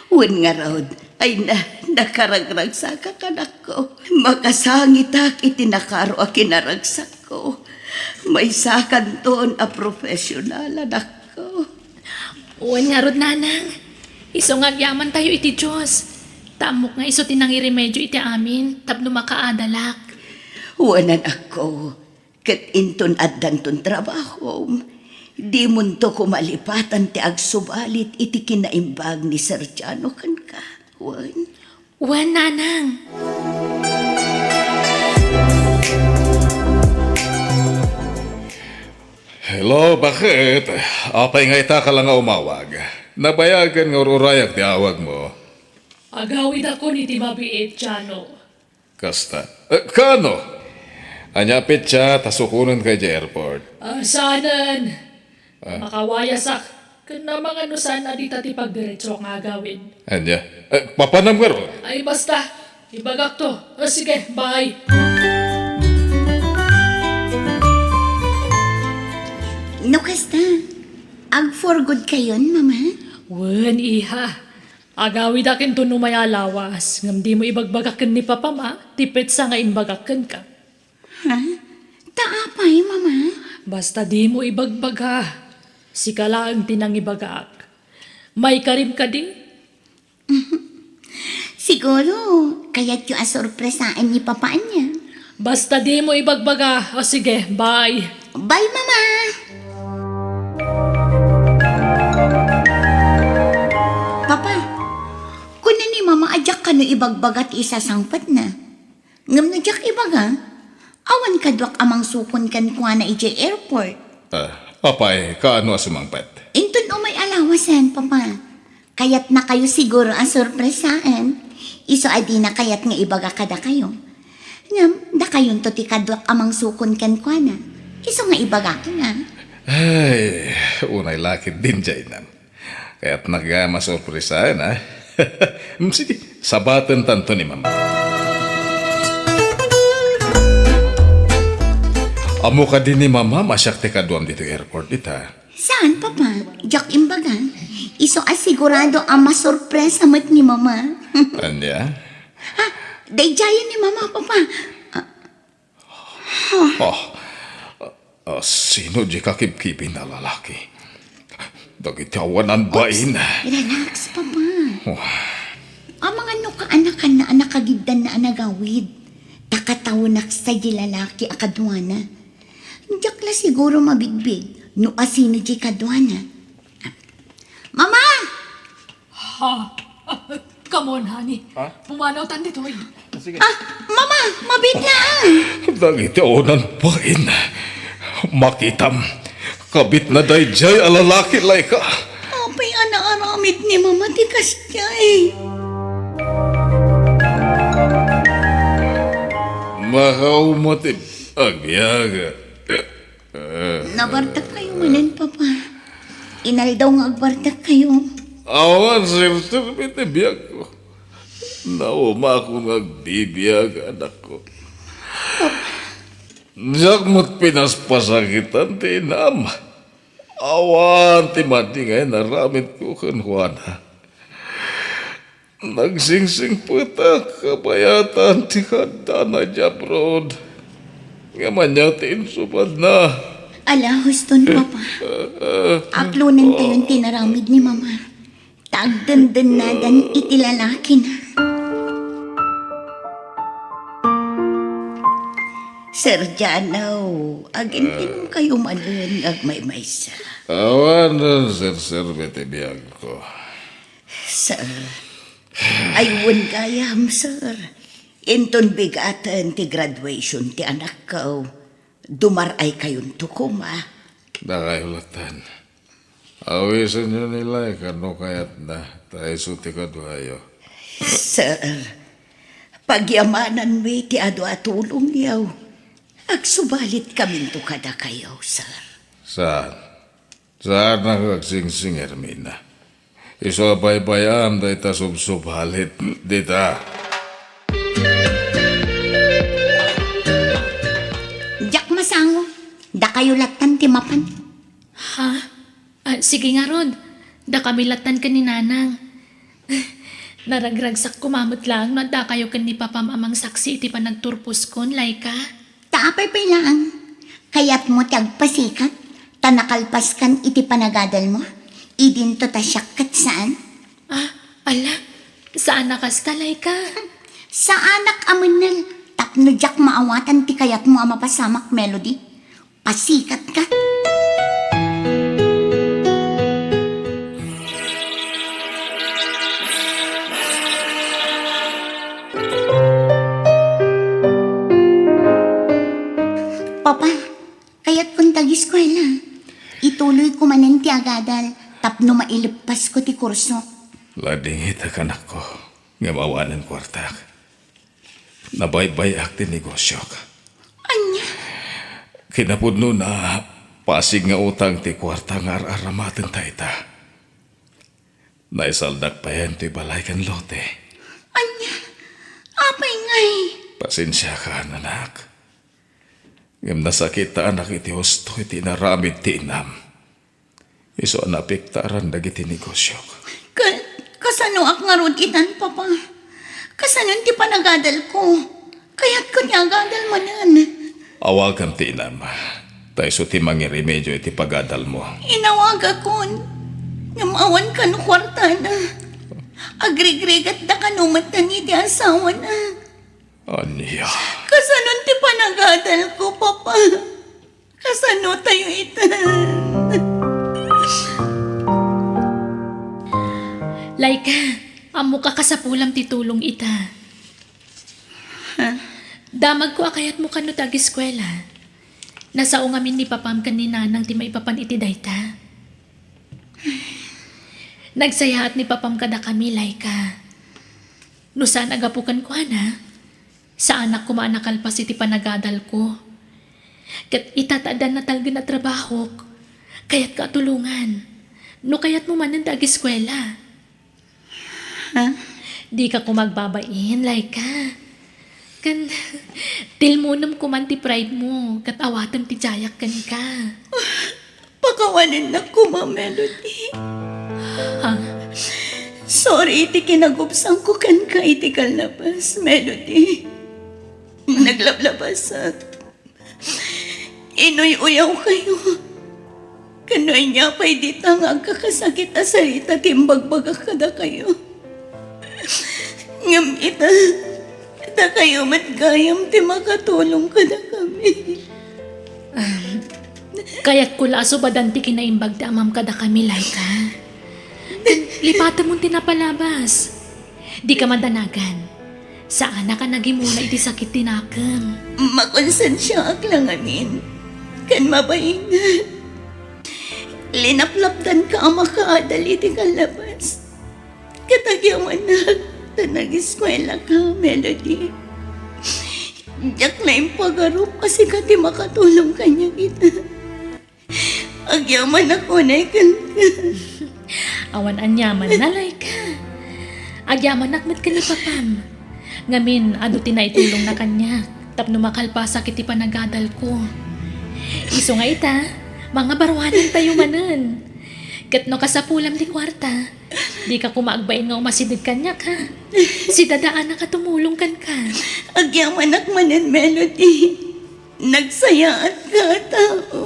Wen ngarud, ay na, nakaragragsakak, anakko. Makasangitak iti nakaro a kinaragsakko. Maysakanton a profesional, anakko. Wen ngarud, Nanang. Isu nga agyamantayo iti Dios. Ta ammok nga isu ti nangiremedio iti amin tapno makaadalak. Wen, anakko. Ket inton addanton trabahom, dimonto koma lipatan ti agsubalit iti kinaimbag ni Sergiano kenka. Wen? Wen, Nanang. Hello, baket? Apay nga ita ka la nga umawag? Nabayagen nga ur-urayak ti awagmo. Agawidakon iti mabiit, Giano. Kasta. Eh, kaano? Ania a petsa ta sukonenka idiay airport? Ah, saanen. Ah. Makawayasak. Ken amangan no saan a dita ti pagdiretso nga agawid. Ania? Eh, papanam ngarud? Ay, basta. Ibagakto. O, sige, bye. No kasta, ag-for good kayon, Mama? Wen, iha. Agawidak inton umay a lawas, ngem dimo ibagbaga ken ni Papam a ti petsa nga imbagak kenka. Ha? Ta apay, Mama? Basta dimo ibagbaga. Sika laeng ti nangibagaak. Maikarim kadi? Siguro, kayatyo a sorpresaen ni Papa ania? Basta dimo ibagbaga. O sige, bye. Bye, Mama! Papa, kuna ni Mama a diak kano ibagbaga ti isasangpetna. Ngem no diak ibaga, awan kaduak a mangsukon kenkuana idiay airport. Ah, apay, kaano a sumangpet? Inton umay a lawasen, Papa. Kayatnakayo siguro a sorpresaen. Isu a dina kayat nga ibaga kadakayo. Ngem, dakayonto ti kaduak a mangsukon kenkuana. Isu nga ibagak nga. Ay, unay la ketdin, Jainam. Kayatnak nga masurprisaen, ha? Mm, sige, sabatentanto ni Mama. Ammo kadi ni Mama, masiak ti kaduam ditoy airport ita. Saan, Papa? Diak imbaga. Isu a sigurado a masurpresa met ni Mama. Ania? Ha? Daydiayen ni Mama, Papa. Ah, Oh, ah, sino di kakibkibin a lalaki? Dagiti awanan bain. Relax, Papa. Oh. Amangan no kaanakanna a nakagiddanna a nagawid. Ta katawenak sa di lalaki a kaduana. Diak la siguro mabigbig no asino di kaduana. Mama! Ha? Come on, honey. Ha? Pumanawtan ditoy. Sige. Ah, Mama, mabiit laeng. Dagiti awanan bain. Makitam. Kabitna daydiay a lalaki, Laika. Apay a naaramid ni Mama ti kasdiay? Makauma ti agbiag. Nabartekkayo manen, Papa. Inaldaw nga agbartekkayo. Awan, serserbi ti biagko. Naumakon nga agbibiag, anakko. Diak met pinaspasakitan ti inam. Awan ti madi nga inaramidko kenkuana. Nagsingsingpetak a bayatan ti kaadana idiay abroad. Ngem ania ti insubadna? Ala, huston, Papa. Aklonentayon ti inaramid ni Mama. Ta agdendennadan iti lalakina. Sir Jano, agintinongkayo manen nga agmaymaysa. Awan, serserbi ti biagko. Sir, ay wen gayam, sir. Inton bigaten ti graduation ti anakko, dumaray-ayonto koma. Dakayo latta. Awisenyo ni Laika no kayatna, ta isu ti kaduayo. Sir, pagyamananmi ti adu a tulongyo. Agsubalitkaminto kadakayo, sir. Saan? Saan nga agsingsing, Ermina? Isu a baybay-am dayta subsubalit dita. Diak masango. Dakayo lattan ti mapan. Ha? Ah, sige ngarud. Dakami lattan ken ni Nanang. Naragragsak koma met laeng no addakayo ken ni Papam a mangsaksi iti panagturposkon, Laika. Ta apay pay laeng, kayatmo ti agpasikat, ta nakalpaskan iti panagadalmo, idinto ta siak ket saan? Ah, ala, saan a kasta, Laika? Saanak a mennel, tapno diak maawatan ti kayatmo a mapasamak, Melody. Pasikatka. Papa, kayatkon ti ageskuela. Ituloyko manen ti agadal tapno maileppasko ti kurso. Ladingitak, anakko, ngem awanen kuartak. Nabaybay-ak ti negosiok. Ania? Kinapudnona, pasig nga utang ti kuarta nga ar-aramatenta ita. Naisaldak payen ti balay ken lote. Ania? Apay ngay? Pasensiakan, anak. Ngem nasakitanak iti husto iti inaramid ti inam. Isu a naapektaran dagiti negosiok. Ka-, kasanoak ngarud itan, Papa? Kasano ti panagadalko? Kayatko ti agadal manen. Awagam ti inam. Ta isu ti mangiremedio iti pagadalmo. Inawagakon. Ngem awan kano kuartana. Agrigrigatda kano met iti asawana. Ania? Kasano ti panagadalko, Papa? Kasano tayo ita? Laika, ammok a kasapulam ti tulong ita. Ha? Damagko a kayatmo kano ti ageskuela. Nasao ngamin ni Papam ken ni Nanang ti maipapan iti dayta. Nagsayaat ni Papam kadakami, Laika. No saan a gapu kenkuana, saanak koma a nakalpas iti panagadalko. Ket ita ta addan natalgen a trabahok, kayatka a tulongan. No kayatmo manen ti ageskuela. Ha? Dika koma agbabain, Laika. Ken tilmonem koman ti pride mo, ket awatem ti diayak kenka. Pakawanennak koma, Melody. Ha? Sorry iti kinagubsangko kenka iti kallabas, Melody. Naglablabasak. Inuy-uyawkayo. Ken no ania pay dita nga agkakasakit a sarita ti imbagbagak kadakayo. Ngem ita, dakayo met gayam ti makatulong kadakami. Um, kayatko la a subadan ti kinaimbag ti amam kadakami, Laika. Ken lipatemon ti napalabas. Dika madanagan. Saanak a nagimula iti sakit ti nakem. Makonsensiaak la ngamin. Ken mabaingan. Linaplapdanka a makaadal iti kallabas. Ket agyamanak ta nageskuelaka, Melody. Diak la impagarup a sika ti makatulong kaniak ita. Agyamanak unay kenka. Awan aniaman, Laika. Agyamanak met ken ni papam. Ngamin, adu ti naitulongna kaniak tapno makalpasak iti panagadalko. Isu nga ita, mangabaruanentayo manen. Ket no kasapulam ti kuarta, dika koma agbain nga umasideg kaniak, ha? Si dadaanak a tumulong kenka. Agyamanak manen, Melody. Nagsayaatka a tao.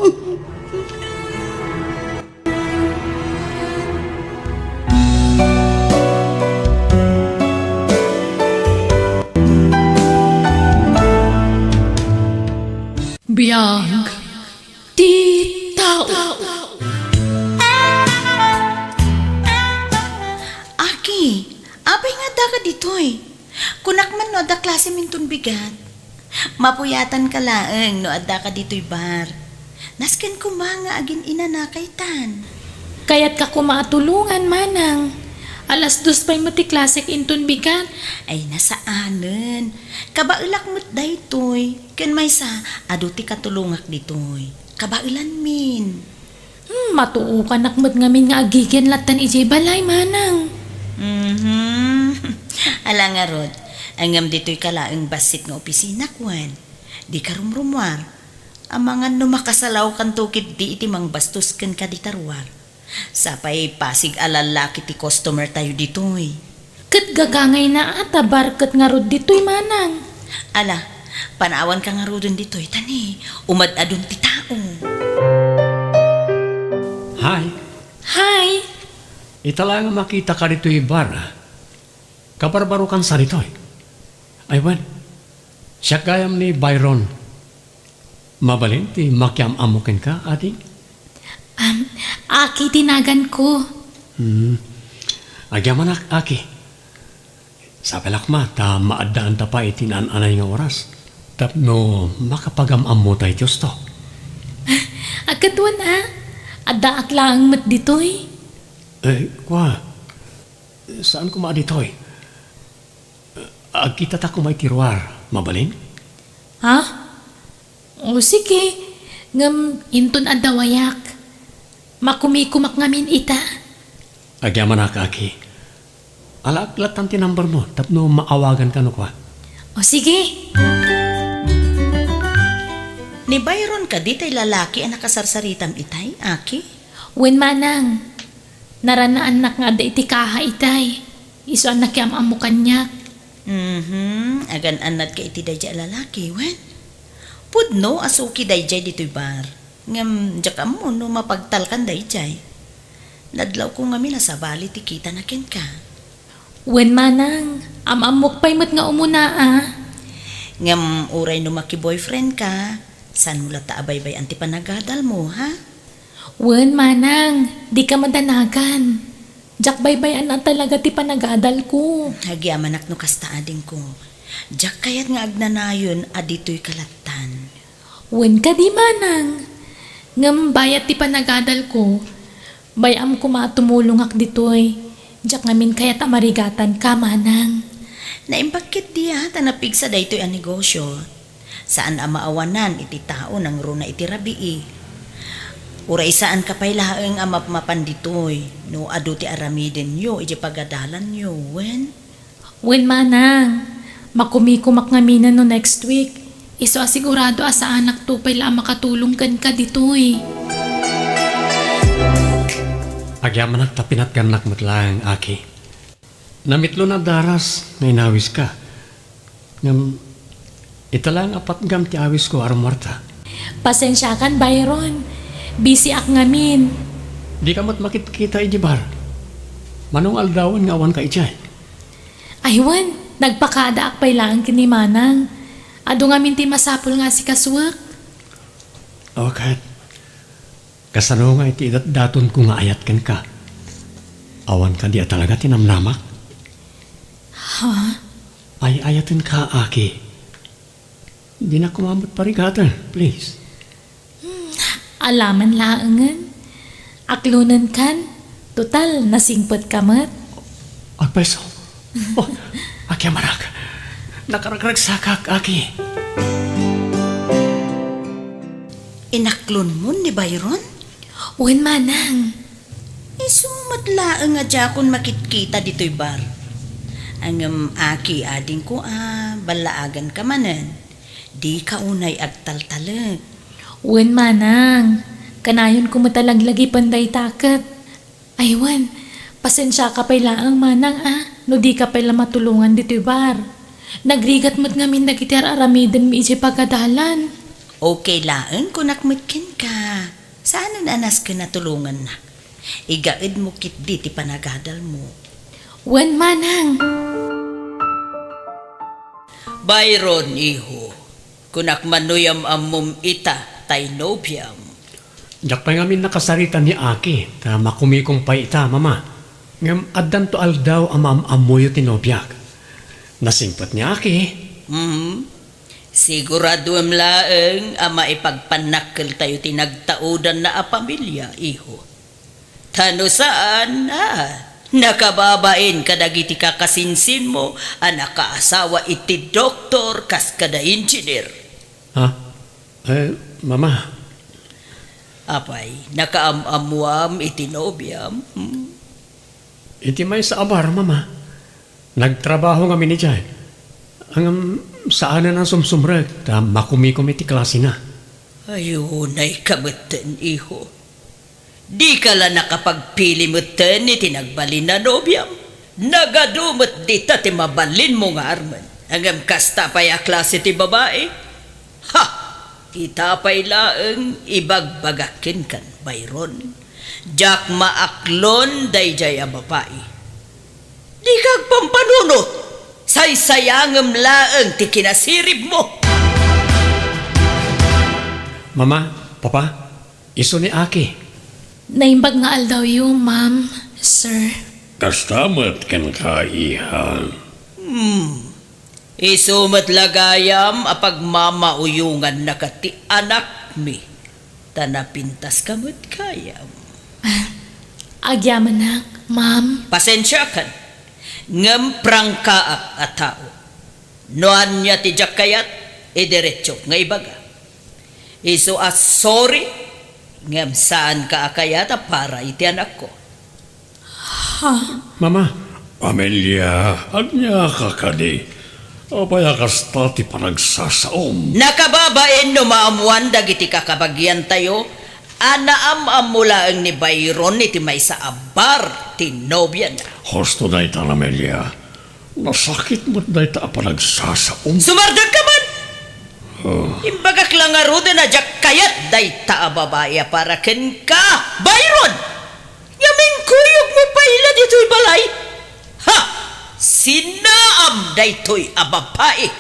Biag ti tao. Aki, apay nga addaka ditoy? Kunak man no adda klasem inton bigat. Mapuyatanka laeng no addaka ditoy bar. Nasken koma nga agin-inanakaytan. Kayatka koma a tulongan, manang. Alas dos pay met ti klasek inton bigat. Ay, nasaanen. Kabaelak met daytoy. Ken maysa, adu ti katulongak ditoy. Kabaelanmin. Hmm, matuokanak met ngamin nga agigian lattan idiay balay, manang. Mhm. Ala ngarud, ngem ditoyka laeng bassit nga opisinak, wen? Dika rumrumuar. Amangan no makasalawkanto ketdi iti mangbastos kenka dita ruar. Sapay pasig a lallaki ti customer tayo ditoy. Ket gagangayna a ta bar ket ngarud ditoy, manang. Ala, panaawanka ngaruden ditoy, ta ni, umad-adun ti tao. Hi. Hi. Ita laeng a makitaka ditoy bar. Kabarbarokansa ditoy. Ay, wen, siak gayam ni Byron. Mabalin ti makiam-ammo kenka, ading? Am, Aki ti naganko. Hmm. Agyamanak, Aki. Sabelak ma, ta maaddaanta pay iti naan-anay nga oras. Tapno makapagam-ammo tay ti usto. Agkatwan a, addaak laeng met ditoy. Eh, kua, saan koma a ditoy? Agkitata koma iti ruar, mabalin? Ha? O, sige. Ngem inton adda wayak, makumikumak ngamin ita. Agyamanak, Aki. Alaak lattan ti number mo tapno maawaganka no kua. O, sige. Ni Byron kadi tay lalaki a nakasarsaritam itay, Aki? Wen, manang. Naranaannak nga adda iti kaha itay. Isu a nakiam-ammo kaniak. Mhm, agan-annadka iti daydiay a lalaki, wen? Pudno a suki daydiay ditoy bar. Ngem diak ammo no mapagtalkan daydiay. Nadlawko ngamin a sabali ti kitana kenka. Wen, manang, am-ammok pay met nga umuna a. Ngem uray no maki-boyfriend ka, saanmo latta a baybay-an ti panagadalmo, ha? Wen, manang, dika madanagan. Diak baybay-an a talaga ti panagadalko. Agyamanak no kasta, adingko. Diak kayat nga agnanayon a ditoyka lattan. Wen kadi, manang. Ngem bayat ti panagadalko, bay-am koma a tumulongak ditoy. Diak ngamin kayat a marigatanka, manang. Naimbag ketdi a ta napigsa daytoy a negosio. Saan a maawanan iti tao nangruna iti rabii. Uray saanka pay laeng a mapmapan ditoy no adu ti aramidenyo idiay pagadalanyo, wen? Wen, manang. Makumikomak ngaminen no next week. Isu a sigurado a saanakto pay la a makatulong kenka ditoy. Agyamanak ta pinatgannak met laeng, Aki. Namitlon a daras nga inawiska. Ngem, ita laeng a patgam ti awisko a rummuarta. Pasensiakan, Byron. Busy-ak ngamin. Dika met makitkita idiay bar. Mano nga aldawen nga awanka idiay? Ay, wen, nagpakadaak pay laeng ken ni Manang. Adu ngamin ti masapul nga asikasuek. O ket, kasano nga iti idatdatonko nga ayat kenka? Awan kadi a talaga ti namnamak? Ha? Ay-ayatenka, Aki. Dina koma met parigaten, please. Hmm, alaman laengen. Aklonenkan, total, nasingpetka met. Agpayso. Oh, Aki a manak. Nakaragragsakak, Aki. Inaklonmon ni Byron? Wen, manang. Isu met laeng a diakon makitkita ditoy bar. Ngem, Aki, adingko a ballaaganka manen. Dika unay agtaltalek. Wen, manang. Kanayonko met a laglagipen dayta ket. Ay, wen, pasensiaka pay laeng, manang, a, no dika pay la matulongan ditoy bar. Nagrigat met ngamin dagiti ar-aramidenmi idiay pagadalan. Okay laeng, kunak met kenka. Saanen a nasken a tulongannak. Igaedmo ketdi ti panagadalmo. Wen, manang. Byron, iho, kunak man no yam-ammom ita tay nobiam. Diak pay ngamin nakasarita ni Aki, ta makumikom pay ita, Mama. Ngem addanto aldaw a maam-ammoyo ti nobiak. Nasingpet ni Aki. Mhm. Siguraduem laeng a maipagpannakkeltayo ti nagtaudanna a pamilia, iho. Ta no saan, a, nakababain kadagiti kakasinsinmo a nakaasawa iti doktor kas kada engineer. Ha? Eh, Mama. Apay, nakaam-ammoam iti nobiam? Hmm? Iti maysa a bar, Mama. Nagtrabaho ngamin idiay. Ngem saanen a sumsumrek ta makumikom iti klasena. Ay, unayka metten, iho. Dika la nakapagpili metten iti nagbalin a nobiam. Nagadu met dita ti mabalinmo nga armen. Ngem kasta pay a klase ti babai? Ha! Ita pay laeng ibagbagak kenkan, Byron. Diak maaklon daydiay a babai. Dika agpampanunot. Saysayangem laeng ti kinasiribmo. Mama, Papa, isu ni Aki. Naimbag nga aldawyo, Ma'am, Sir. Kasta met kenka, iha. Hmm. Isu met la gayam a pagmamauyongannaka ti anakmi, ta napintaska met gayam. Agyamanak, Ma'am. Pasensiakan, ngem prangkaak a tao. No ania ti diak kayat, idiretsok nga ibaga. Isu a sorry, ngem saanka a kayat a para iti anakko. Ha? Mama. Amelia, ania ka kadi? Apay a kasta ti panagsasaom? Nakababain no maammoan dagiti kakabagiantayo a naam-ammo laeng ni Byron iti maysa a bar ti nobiana. Husto dayta, Amelia. Nasakit met dayta a panagsasaom. Sumardengka man! Oh. Imbagak la ngaruden a diak kayat dayta a babai a para kenka, Byron! Ngem inkuyogmo pay la ditoy balay? Ha! Sinaam daytoy a babai!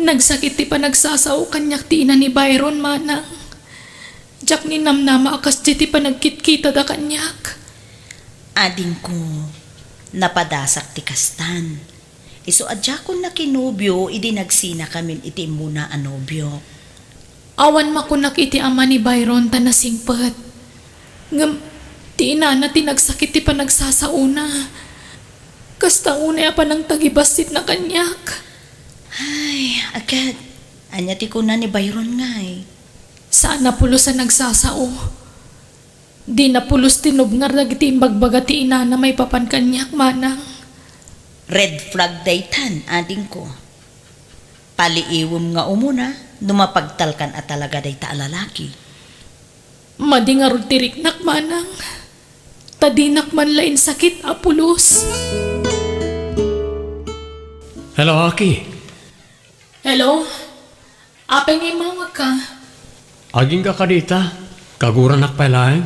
Nagsakit ti panagsasao kaniak ti ina ni Byron, manang. Diak ninamnama a kasdiay ti panagkitkitada kaniak. Adingko, napadasak ti kastan. Isu a diakon nakinobio idi nagsinakamin iti immuna a nobio. Awan makunak iti ama ni Byron ta nasingpet. Ngem ti inana ti nagsakit ti panagsasaona. Kasta unay a panangtagibassitna kaniak. Ay, aged, ania ti kuna ni Byron ngay? Saan a pulos a nagsasao. Dina pulos tinubngar dagiti imbagbaga ti inana maipapan kaniak, manang. Red flag daytan, adingko. Paliiwem nga umuna no mapagtalkan a talaga dayta a lalaki. Madi ngarud ti riknak, manang. Ta dinak man la insakit a pulos. Hello, Aki. Hello? Apay nga immawagka? Agingga kadi ita, kaguranak pay laeng.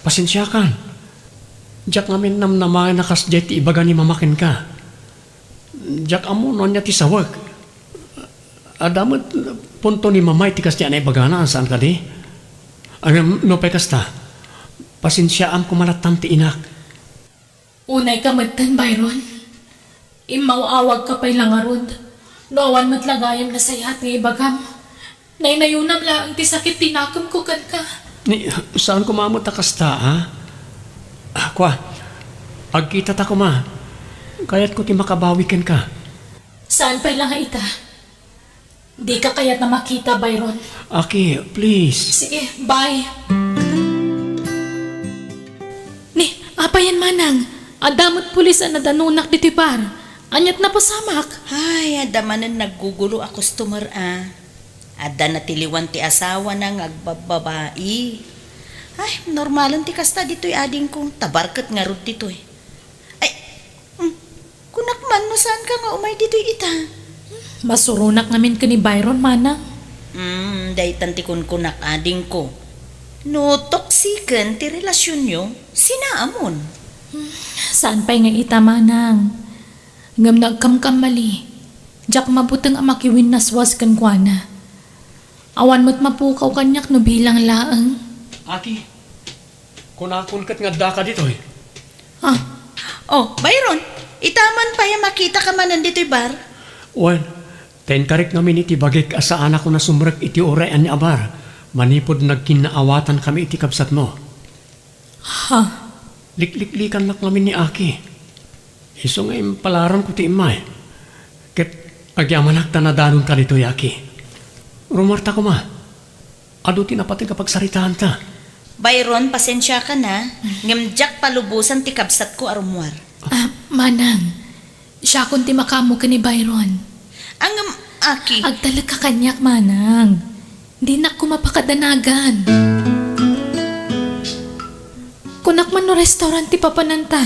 Pasensiakan. Diak ngamin namnamaen a kasdiay ti ibaga ni Mama kenka. Diak ammo no ania ti sawek. Adda met punto ni Mama iti kasdiay a naibagana, saan kadi? Ngem nupay kasta, pasensiaam koma lattan ti inak. Unayka metten, Byron. Immaw-awagka pay la ngarud. No awan met la gayam nasayaat nga ibagam, naynayonam laeng ti sakit ti nakemko kenka. Ni, saan koma met a kasta, a? Ah, kua, agkitata koma. Kayatko ti makabawi kenka. Saan pay la nga ita? Dika kayat a makita, Byron. Aki, please. Sige, bye. Ni, apayen manang, adda met pulis a nadanonak ditoy bar. Aniat napasamak? Ay, adda manen naggugulo a customer a. Adda natiliwan ti asawana nga agbabbabai. Ay, normalen ti kasta ditoy adingko. Ta bar ket ngarud ditoy. Ay, mm, kunak man no saanka nga umay ditoy ita. Masuronak ngamin ken ni Byron, manang. Mm, daytan ti kunkunak, adingko. No toxiken ti relasionyo, sinaamon. Saan pay nga ita, manang. Ngem no agkamkammali, diak mabuteng a makiwinnaswas kenkuana. Awan met mapukaw kaniak no bilang laeng. Aki, kunakon ket nga addaka ditoy. Ah. Oh, Byron, ita man pay a makitaka manen ditoy bar? Wen, ta inkarik ngamin iti bagik a saanakon a sumrek iti uray ania a bar, manipud nagkinnaawatankami iti kabsatmo. Ha? Likliklikannak ngamin ni Aki. Isu nga impalaranko ti immay. Ket agyamanak ta nadanonka ditoy, Aki. Rumarta koma. Adu ti napateg a pagsaritaanta. Byron, pasensiakan a, ngem diak palubosan ti kabsatko a rummuar. Ah, manang, siakon ti makaammo ken ni Byron. Ngem, Aki. Agtalekka kaniak, manang. Dinak koma pakadanagan. Kunak man no restaurant ti papananta.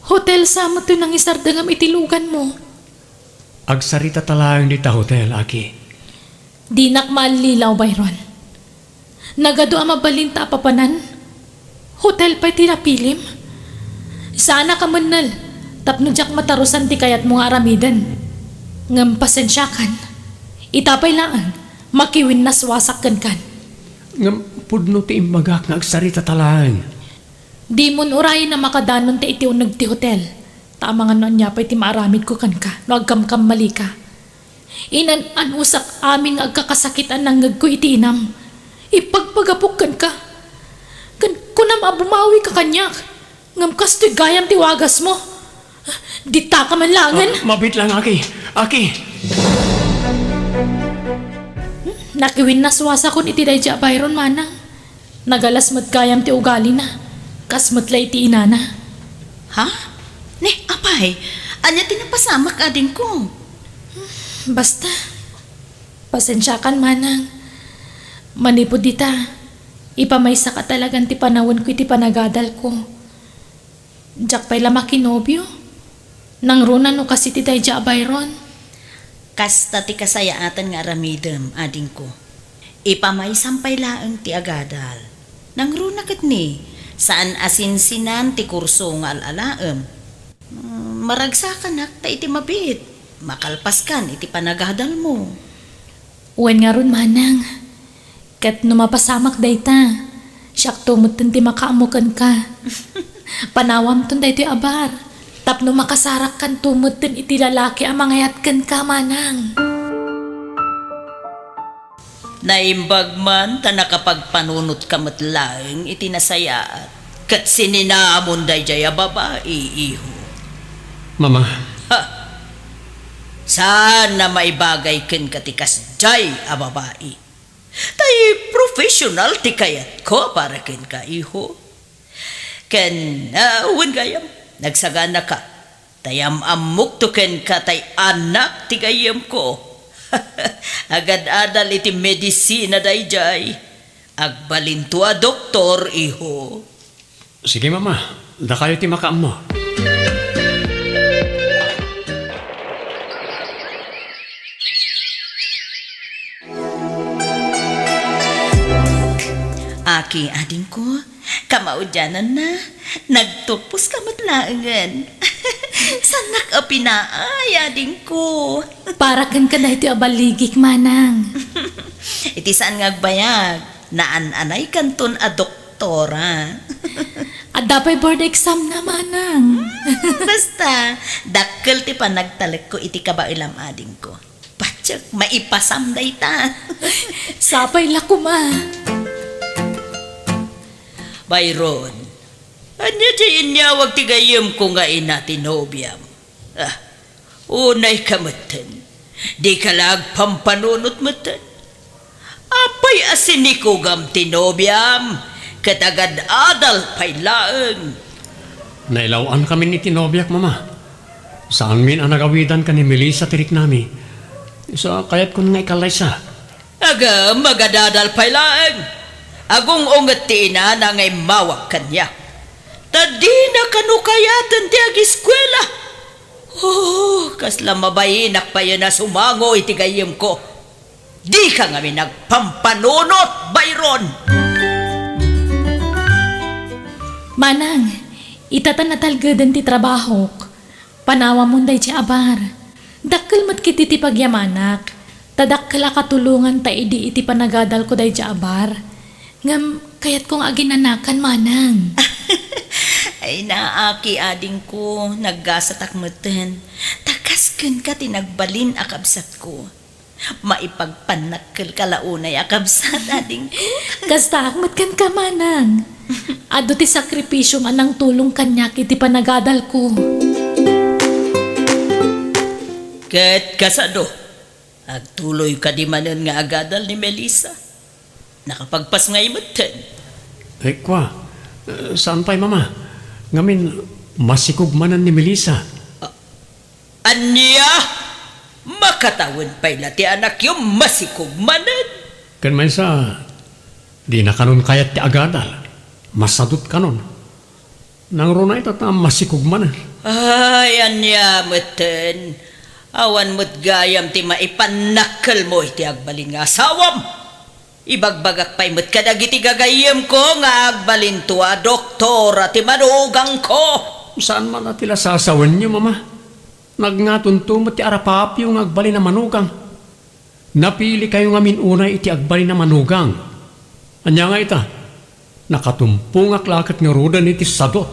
Hotel sa met ti nangisardengam iti luganmo. Agsaritata laeng dita hotel, Aki. Dinak maallilaw, Byron. Nagadu a mabalinta a papanan? Hotel pay ti napilim? Saanaka mennel tapno diak matarusan ti kayatmo nga aramiden. Ngem pasensiakan. Ita pay laeng, makiwinnaswasak kenkan. Ngem pudno ti imbagak nga agsaritata laeng. Dimon urayen a makadanon ta iti uneg ti hotel, ta amangan no ania pay ti maaramidko kenka no agkamkammalika. Inan-anusak amin nga agkakasakit a nangngegko iti inam. Ipagpagapok kenka. Ken kunam a bumawika kaniak, ngem kastoy gayam ti wagasmo. Ditaka man laengen. Ah, mabiit lang, Aki. Aki! Nakiwinnaswasakon iti daydi a Byron, manang. Nagalas met gayam ti ugalina, kas met la iti inana. Ha? Ni, apay, ania ti napasamak, adingko? Basta, pasensiakan, manang. Manipud dita, ipamaysaka talagan ti panawenko iti panagadalko. Diak pay la makinobio. Nangruna no kas iti daydi a Byron. Kasta ti kasayaatan nga aramidem, adingko. Ipamaysam pay laeng ti agadal. Nangruna ket ni, saan a sinsinan ti kurso nga al-alaem. Mm, maragsakanak ta iti mabiit, makalpaskan iti panagadalmo. Wen ngarud, manang. Ket no mapasamak dayta, siakto metten ti makaammo kenka. Panawamton daytoy a bar, tapno makasarakkanto metten iti lalaki a mangayat kenka, manang. Naimbag man ta nakapagpanunotka met laeng iti nasayaat, ket sininamon daydiay a babai, iho. Mama. Ha! Saan a maibagay kenka ti kasdiay a babai. Tay professional ti kayatko para kenka, iho. Ken, ah, wen gayam, nagsaganaka. Tay am-ammokto kenka tay anak ti gayyemko. Agad-adal iti medisina daydiay. Agbalinto a doktor, iho. Sige, Mama. Dakayo ti makaammo. Aki, adingko, kamaudiananna, nagtuposka met laengen. Saannak a pinaay, adingko. Para kenka daytoy a balligik, manang. Iti saan nga agbayag, naan-anaykanton a doktora. Adda pay board exam na, manang. Hmm, basta, dakkel ti panagtalekko iti kabaelam, adingko. Patiek, maipasam dayta. Sapay la koma. Byron, ania ti inyawag ti gayyemko nga ina ti nobiam? Ah, unayka metten. Dika la agpampanunot metten. Apay a sinikogam ti nobiam, ket agad-adal pay laeng. Nailaw-ankamin iti nobiak, Mama. Saanmin a nagawidan ken ni Melissa ti riknami. Isu a kayatkon nga ikallaysa. Agem, agad-adal pay laeng. Agung-unget ti inana nga immawag kaniak. Ta dina kano kayaten ti agiskuela. Oh, kasla mabayinak payen a sumango iti gayyemko. Dika ngamin agpampanunot, Byron! Manang, ita ta natalgeden ti trabahok. Panawamon daydiay a bar. Dakkel met ketdi ti pagyamanak, ta dakkel a katulonganta idi iti panagadalko daydiay a bar. Ngem kayatko nga aginanakan, manang. Ay, naaki, adingko, naggasatak metten. Ta kas kenka ti nagbalin a kabsatko. Maipagpannakkelka la unay a kabsat, adingko. Kastaak met kenka, manang. Adu ti sakripisiom a nangtulong kaniak iti panagadalko. Ket kasano, agtuloy kadi manen nga agadal ni Melissa? Nakapagpasngay metten. Eh, kua, eh, saan pay, Mama? Ngamin, masikog manen ni Melissa. Ania? Makatawen pay la ti anakyo masikog manen? Ken maysa, dina kanon kayat ti agadal. Masadot kanon. Nangruna ita ta masikog manen. Ay, ania metten? Awan met gayam ti maipannakkelmo iti agbalin nga asawam. Ibagbagak pay met kadagiti gagayyemko nga agbalinto a doktora ti manugangko. Saan man a ti la sasawenyo, Mama. Nagngatonto met ti arapapyo nga agbalin a manugang. Napilikayo ngamin unay iti agbalin a manugang. Ania nga ita? Nakatumpongak la ket ngaruden iti sadot.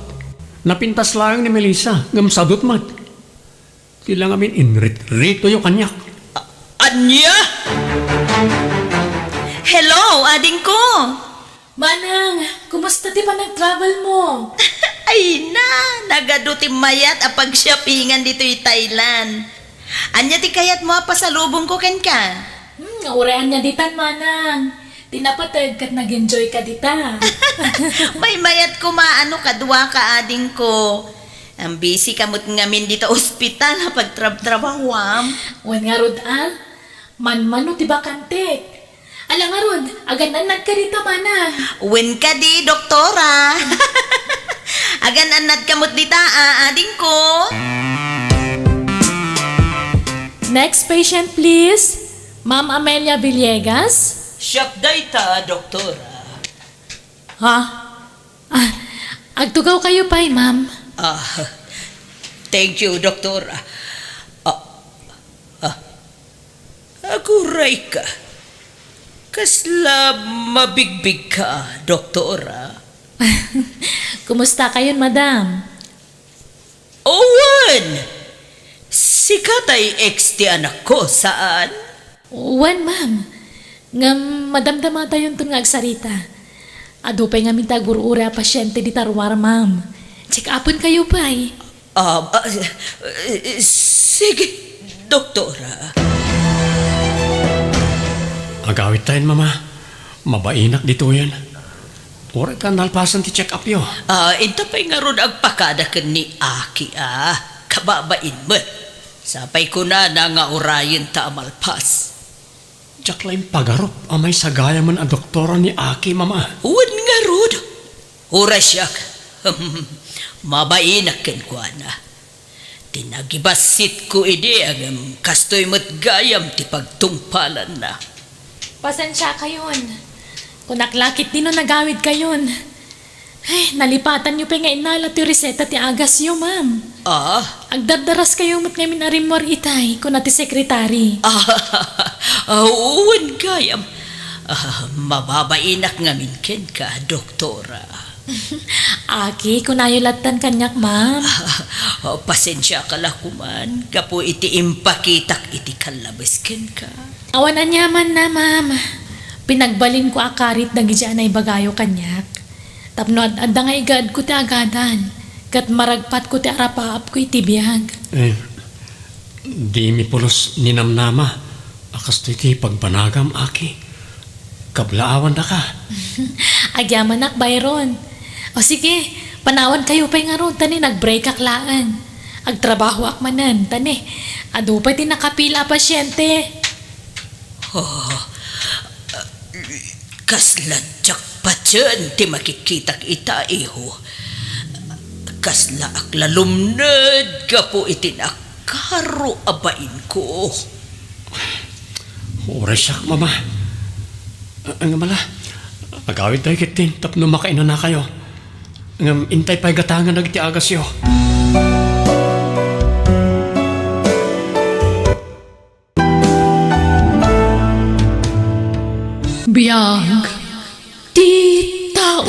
Napintas laeng ni Melissa, ngem sadot met. Ti la ngamin inritritoyo kaniak. A-, ania? Hello, adingko! Manang, kumusta ti panag-travel mo? Ay na, nagadu ti mayat a pag-shoppingan ditoy Thailand. Ania ti kayatmo a pasalubongko kenka? Hmm, uray ania ditan, manang. Ti napateg ket nag-enjoy ka dita. Maymayat koma no kaduaka, adingko. Ang busy ka met ngamin dita ospital a pagtrabtrabahuam. Wen ngarud a, manmano ti bakantek. Ala ngarud, agan-annad ka dita, manang. Wen kadi, doktora. Agan-annad ka met dita, a, adingko. Next patient, please. Ma'am Amelia Villegas? Siak dayta, doktora. Ha? Ah, agtugaw kayo pay, ma'am. Ah, thank you, doktora. Ah, ah, aguray ka. Kasla mabigbig ka, doktora. Kumusta kayon, madam? Owen! Sika tay ex ti anakko, saan? Wen, ma'am. Ngem madamdamatayonton nga agsarita. Adu pay ngamin ti agur-uray a pasiente dita ruar, ma'am. Check-upen kayo pay. Ah, ah, sige, doktora. Agawidtayon, mama. Mabainak ditoyen. Uray ta nalpasen ti check-upyo. Ah, inta pay ngarud agpakada ken ni Aki, a. Kababain met. Sa pay kunana nga urayenta a malpas. Diak la impagarup a maysa gayamen a doktora ni Aki, Mama. Wen ngarud. Uray siak. Mabainak kenkuana. Ti nagibassitko idi, ngem kastoy met gayam ti pagtungpalanna. Pasensiakayon. Kunak la ketdi no nagawidkayon. Ay, nalipatanyo pay nga innala ti reseta ti agasyo, ma'am. Ah? Agdardaraskayo met ngamin a rimmuar itay, kuna ti sekretari. Ah, ah, wen gayam. Ah, mababainak ngamin kenka, doktora. Aki, kunayo lattan kaniak, ma'am. Ah, pasensiaka la koman gapu iti impakitak iti kallabes kenka. Awan aniamanna, ma'am. Pinagbalinko a karit dagiti a naibagayo kaniak. Tapno ad-adda nga igaedko ti agadan, ket maragpatko ti arapaapko iti biag. Eh, dimi pulos ninamnama a kastoy ti pagbanagam, Aki. Kablaawannaka. Agyamanak, Byron. O sige, panawankayo pay ngarud, ta ni nag-breakak laeng. Agtrabahoak manen, ta ni adu pay ti nakapila a pasiente. Oh, kasla diak patien ti makikitak ita, iho. Kaslaak la lumned gapu iti nakaro a bainko. Uray siak, Mama. Ngem ala, agawidtayo ketdin tapno makainanakayo. Ngem intay pay gatangen dagiti agasyo. Biag ti tao.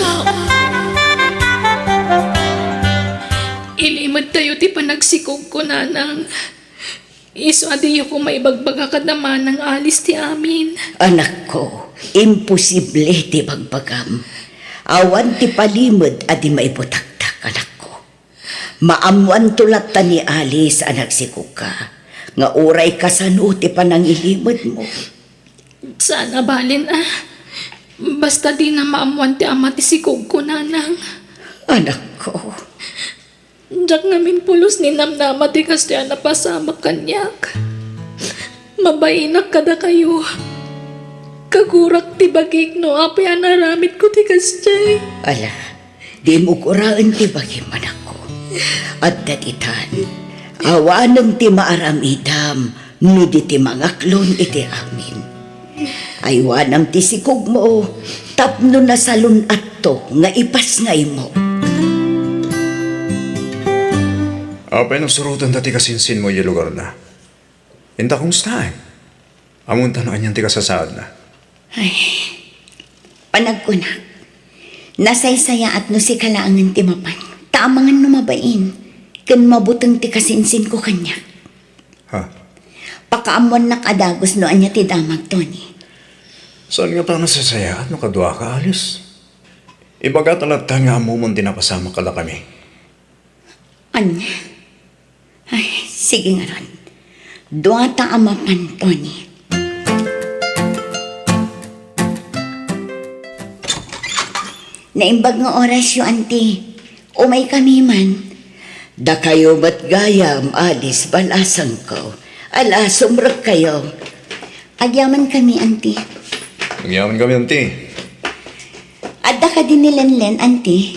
Ilimedtayo ti panagsikogko, nanang. Isu a diyo koma ibagbaga kada manang Alice ti amin. Anakko, imposible ti bagbagam. Awan ti palimed a di maibutaktak, anakko. Maammoanto latta ni Alice a nagsikogka, nga uray kasano ti panangilimedmo. Saan a balen a. Basta dina maammoan ti ama ti sikogko, nanang. Anakko. Diak ngamin pulos ninamnama ti kastoy a napasamak kaniak. Mabainak kadakayo. Kagurak ti bagik no apay a naaramidko ti kasdiay. Ala, dimo guraen ti bagim, anakko. Adda ditan. Awanen ti maaramidam no di ti mangaklon iti amin. Aywanam ti sikogmo tapno nasalun-atto nga ipasngaymo. Apay no surotenda ti kasinsinmo idiay lugarna? Inta kumustaen? Ammonta no anian ti kasasaadna? Ay, panagkunak, nasaysayaat no sika laengen ti mapan, ta amangan no mabain ken mabuteng ti kasinsinko kaniak. Ha? Pakaammoannak a dagus no ania ti damag, Tony. Saan nga panasaysayaat no kaduaka, Alice? Ibagata latta nga ammomon ti napasamak kadakami. Ania? Ay, sige ngarud. Duata a mapan, Tony. Naimbag nga orasyo, Auntie. Umaykami man. Dakayo met gayam, Alice, balasangko. Ala, sumrekkayo. Agyamankami, Auntie. Agyamankami, Auntie. Adda kadi ni Lenlen, Auntie?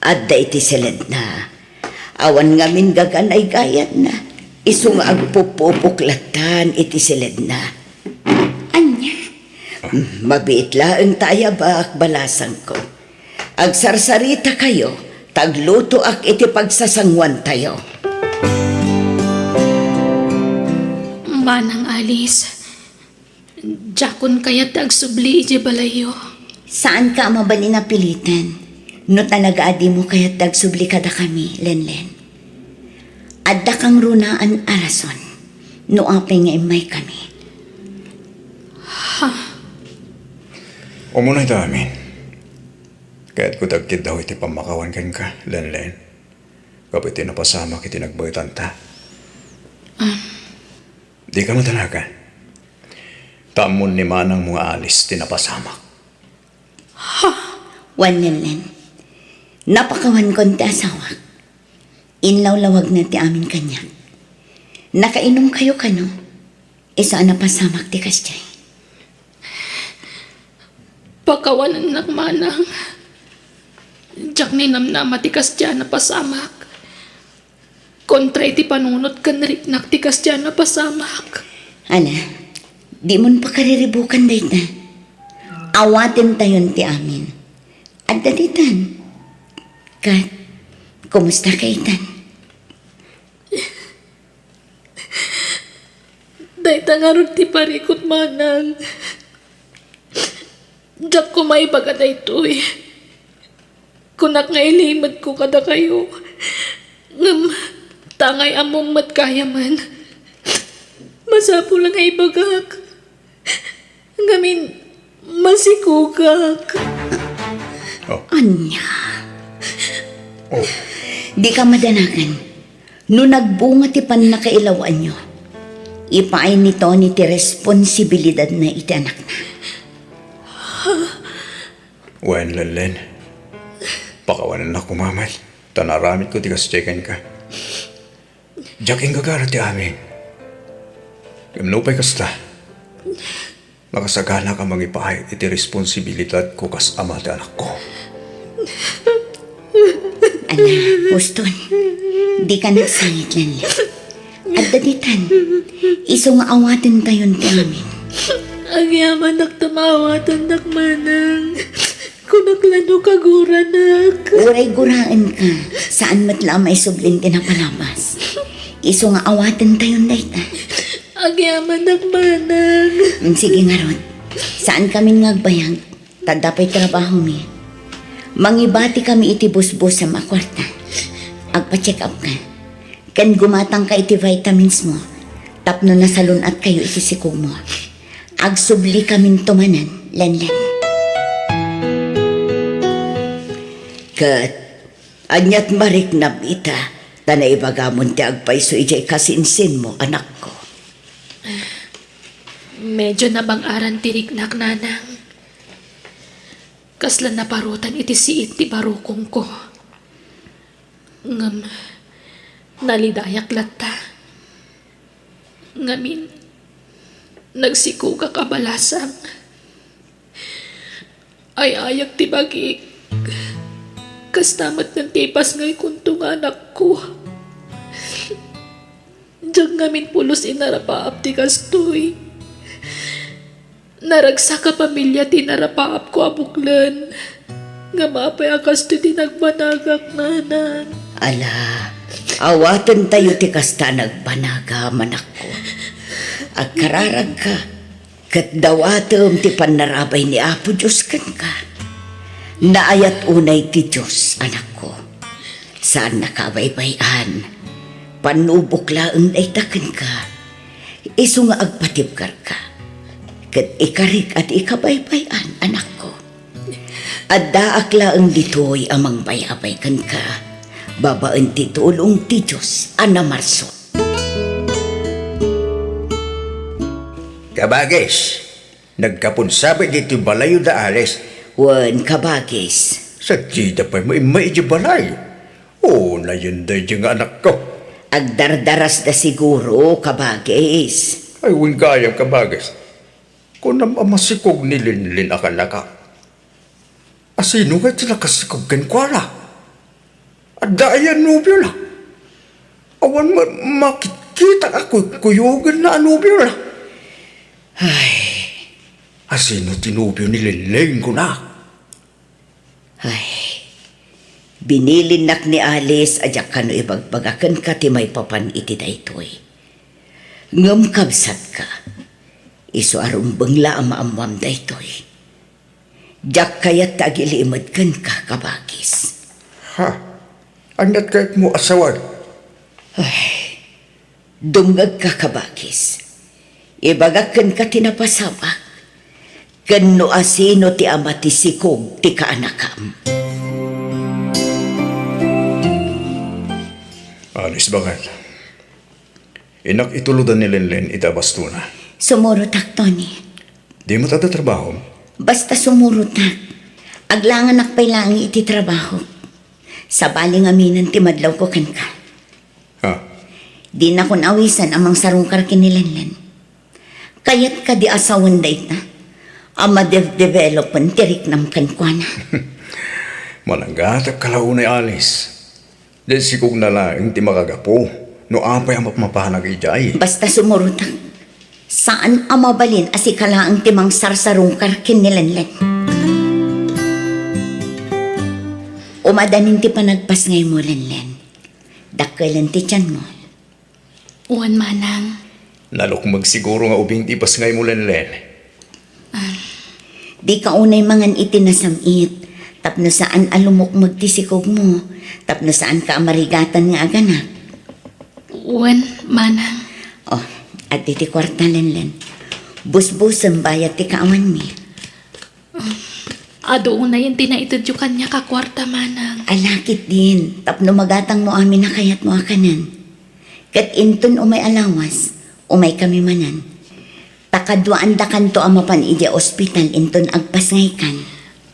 Adda iti siledna. Awan ngamin gaganay gayatna. Isu nga agpupupok lattan iti siledna. Ania? Mabiit laeng ta ayabak, balasangko. Agsarsarita kayo, ta aglutoak iti pagsasanguantayo. Manang Alice, diakon kayat ti agsubli idiay balayyo. Saanka a mabalin a piliten no talaga a dimo kayat ti agsubli kadakami, Lenlen. Adda kangrunaan a rason no apay nga immaykami. Ha? Umunayta amin. Kayatko ti agkiddaw iti pammakawan kenka, Lenlen. Gapu iti napasamak iti nagbaetanta. Ah. Dika madanagan. Ta ammon ni manangmo nga Alice ti napasamak. Wen, Lenlen, napakawankon ti asawak. Inlawlawagna ti amin kaniak. Nakainumkayo kano? Isu a napasamak ti kasdiay. Pakawanennak, manang. Diak ninamnama ti kasdiay a napasamak. Kontra iti panunot ken riknak ti kasdiay a napasamak. Ala, dimon pakariribukan dayta. Awatentayon ti amin. Adda ditan. Kat, kumusta ka itan? Dayta ngarud ti parikut, manang. Diak koma ibaga daytoy. Kunak nga ilimedko kadakayo. Ngem, tangay ammom met gayamen. Masapul nga ibagak. Ngamin, masikugak. Oh. Ania? Oh. Dika madanagan. No nagbunga ti pannakailawanyo, ipaay ni Tony ti responsibilidadna iti anakna. Wen, Lenlen. Pakawanennak koma met, ta naaramidko ti kasdiay kenka. Diak inggagara ti amin. Ngem nupay kasta, makasaganak a mangipaay iti responsibilidadko kas ama ti anakko. Ala, huston. Dika nagsangit, Lenlen. Adda ditan. Isu nga awatentayon ti amin. Agyamanak ta maawatennak, manang. Kunak la no kaguranak. Uray guraenka, saan met la a maisublin ti napalabas. Isu nga awatentayon dayta. Agyamanak, manang. Mm, sige ngarud. Saankamin nga agbayag. Ta adda pay trabahomi. Mangibatikami iti busbusam a kuarta. Agpa-check up ka. Ken gumatangka iti vitamins mo. Tapno nasalun-atkayo iti sikugmo. Agsubli kaminto manen, Lenlen. Ket, ania't mariknam ita, ta naibagamon ti agpayso idiay kasinsinmo, anakko? Medyo nabang-aran ti riknak, nanang. Kasla naparutan iti siit ti barukongko. Ngem, nalidayak latta. Ngamin, nagsikugak a balasang. Ay-ayak ti bagik. Kasta met ti ipasngaykonto nga anakko. Diak ngamin pulos inarapaap ti kastoy. Naragsak a pamilia ti narapaapko a buklen. Ngem apay a kastoy ti nagbanagak, nanang? Ala, awatentayo ti kasta a nagbanagam, anakko. Agkararagka, ket dawatem ti pannarabay ni Apo Dios kenka. Naayat unay ti Dios, anakko. Saannaka a baybay-an. Pannubok laeng dayta kenka. Isu nga agpatibkerka. Ket ikarik a di ikabaybay-an, anakko. Addaak laeng ditoy a mangbayabay kenka, babaen ti tulong ti Dios a namarsua. Kabagis, nagkapon sabit ditoy balayyo da Alice. Wen, kabagis. Sadida pay maimmay idiay balay. Unayen daydi nga anakko. Agdardarasda siguro, kabagis. Ay, wen gayam, kabagis. Kunam a masikog ni Linlin a kanaka. Asino ngay ti nakasikog kenkuana? Adda aya nobio la? Awan met makitkitak a kuykuyogen na a nobio la. Ay. Asino ti nobio ni Linlin, kunak? Ay. Binilinnak ni Alice a diak kano ibagbaga kenka ti maipapan iti daytoy. Ngem kabsatka, isu a rumbeng la a maammoam daytoy. Diak kayat ti agilimed kenka, kabagis. Ha? Ania't kayatmo a sawen? Ay, dumngegka, kabagis. Ibagak kenka ti napasamak, ken no asino ti ama ti sikog ti kaanakam. Alice, bakit? Innak itulodan ni Lenlen iti abastona. Sumurotak, Tony. Di met adda trabahom? Basta sumurotak. Aglanganak pay laeng iti trabahok. Sabali ngaminen ti madlawko kenka. Ha? Dinakon awisan a mangsarungkar ken ni Lenlen. Kayat kadi a sawen dayta a madevdevelopen ti riknam kenkuana? Mananggatak kalaunay, Alice. Diay sikogna laeng ti makagapu no apay a mapmapanag idiay. Basta sumurotak. Saan a mabalin a sika laeng ti mangsarsarungkar ken ni Lenlen. Umadanin ti panagpasngaymo, Lenlen. Dakkelen ti tianmo. Wen, manang. Nalukmeg siguro nga ubing ti ipasngaymo, Lenlen. Ah. Dika unay mangan iti nasam-it, tapno saan a lumukmeg ti sikogmo, tapno saanka a marigatan nga aganak. Wen, manang. Oh, adda ti kuarta, Lenlen. Busbusem bayat ti kaawanmi. Adu unayen ti naitedyo kaniak a kuarta, manang. Ala ketdin, tapno magatangmo amin a kayatmo a kanen. Ket inton umay a lawas, umaykami manen. Ta kaduaandakanto a mapan idiay ospital inton agpasngaykan.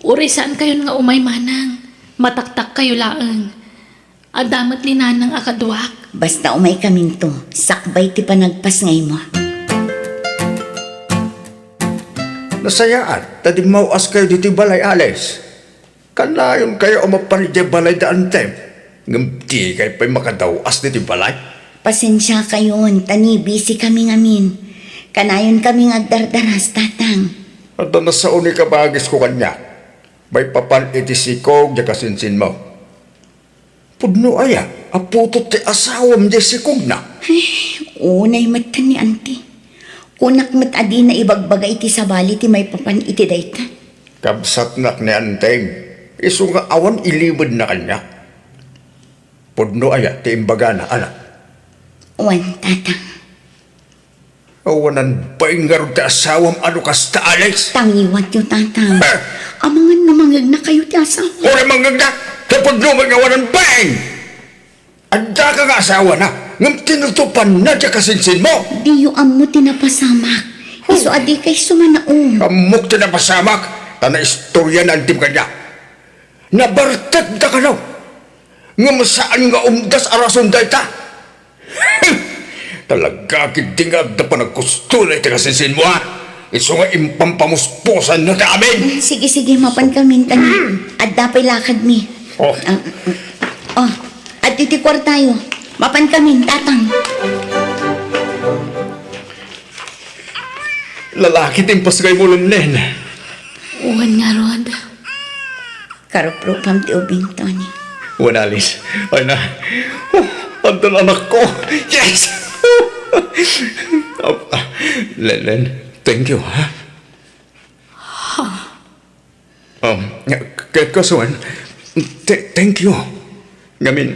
Uray saankayon nga umay, manang. Mataktakkayo laeng. Adda met ni nanang a kaduak. Basta umaykaminto, sakbay ti panagpasngaymo. Nasayaat ta dimmaw-askayo ditoy balay, Alice. Kanayonkayo a mapan idiay balay da Anteng, ngem dikay pay makadaw-as ditoy balay. Pasensiakayon, ta ni-busy kami ngamin. Kanayon kami nga agdardaras, Tatang. Adda nasaoen nga ibagisko kaniak maipapan iti sikog diay kasinsinmo. Pudno aya a putot ti asawam diay sikogna? Ay, unay met ni Auntie. Kunak met a dina ibagbaga iti sabali ti maipapan iti dayta. Kabsatnak ni Anteng, isu nga awan ilibedna kaniak. Pudno aya ti imbagana, anak? Wen, Tatang. Awanan bain ngarud ti asawam a no kasta, Alice? Tangiwatyo, Tatang. Eh! Amangan no mangegnakayo ti asawa. Uray mangngegnak, ta pudno met nga awanan bain. Addaka nga asawana, ngem tinutopanna diay kasinsinmo. Diyo ammo ti napasamak. Isu a dikay sumanaom. Ammok ti napasamak, ta naistorya ni Antim kaniak. Nabartekda kano. Ngem saan nga umdas a rason dayta. Talaga ketdi nga adda panagkustula iti kasinsinmo, a? Isu nga impampamuspusanna ti amin. Sige, sige, mapankamin, Tatang. Adda pay lakadmi. Oh. Ah, oh, adtoy ti kuartayo. Mapankamin, Tatang. Lalaki ti impasngaymo, Lenlen. Wen ngarud. Karuprupam ti ubing, Tony. Wen, Alice. Ay na. Oh, addan anakko. Yes! Ah, Lenlen, thank you, ha? Ha? Um, k-, k-, kasuan, th-, thank you. Ngamin,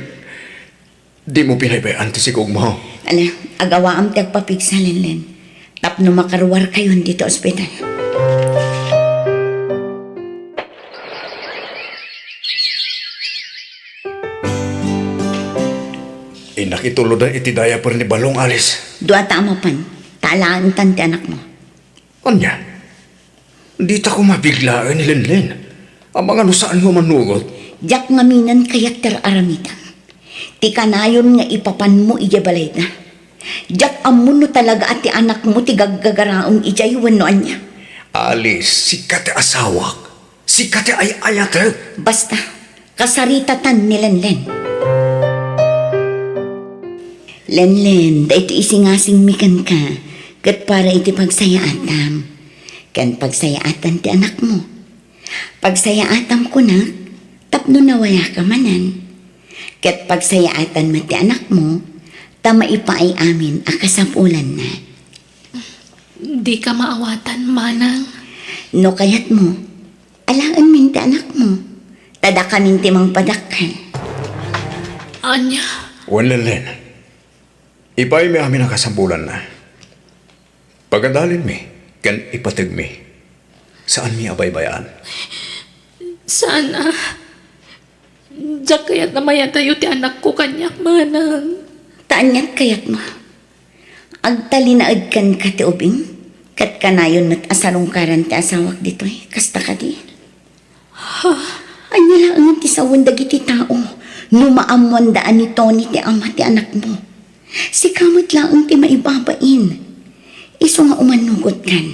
dimo pinaybay-an ti sikogmo. Ala, agawaam ti agpapigsa, Lenlen. Tapno makaruarkayon ditoy ospital. Innak itulodan iti diaper ni Balong, Alice. Dua ta a mapan, ta alaantan ti anakmo. Ania? Dita koma biglaen ni Lenlen. Amangan no saan nga manugot. Diak ngaminen kayat ti ar-aramitam. Ti kanayon nga ipapanmo idiay balayda. Diak ammo no talaga a ti anakmo ti gaggagaraem idiay wenno ania. Alice, sika ti asawak. Sika ti ay-ayatek. Basta, kasaritatan ni Lenlen. Lenlen, daytoy isingasingmi kenka, ket para iti pagsayaatam, ken pagsayaatan ti anakmo. Pagsayaatam kunak, tapno nawayaka manen. Ket pagsayaatan met ti anakmo, ta maipaay amin a kasapulanna. Dika maawatan, manang. No kayatmo, alaenmin ti anakmo, ta dakamin ti mangpadakkel. Ania? Wen, Lenlen. Ipaaymi amin a kasapulanna. Pagadalinmi ken ipategmi. Saanmi a baybay-an. Saan a. Diak kayat a mayatayo ti anakko kaniak, manang. Ta aniat kayatmo? Agtalinaed kenka ti ubing, ket kanayon met a sarungkaran ti asawak ditoy, kasta kadi? Ania laengen ti sawen dagiti tao no maammoanda a ni Tony ti ama ti anakmo? Sika met laeng ti maibabain. Isu nga umannugotkan.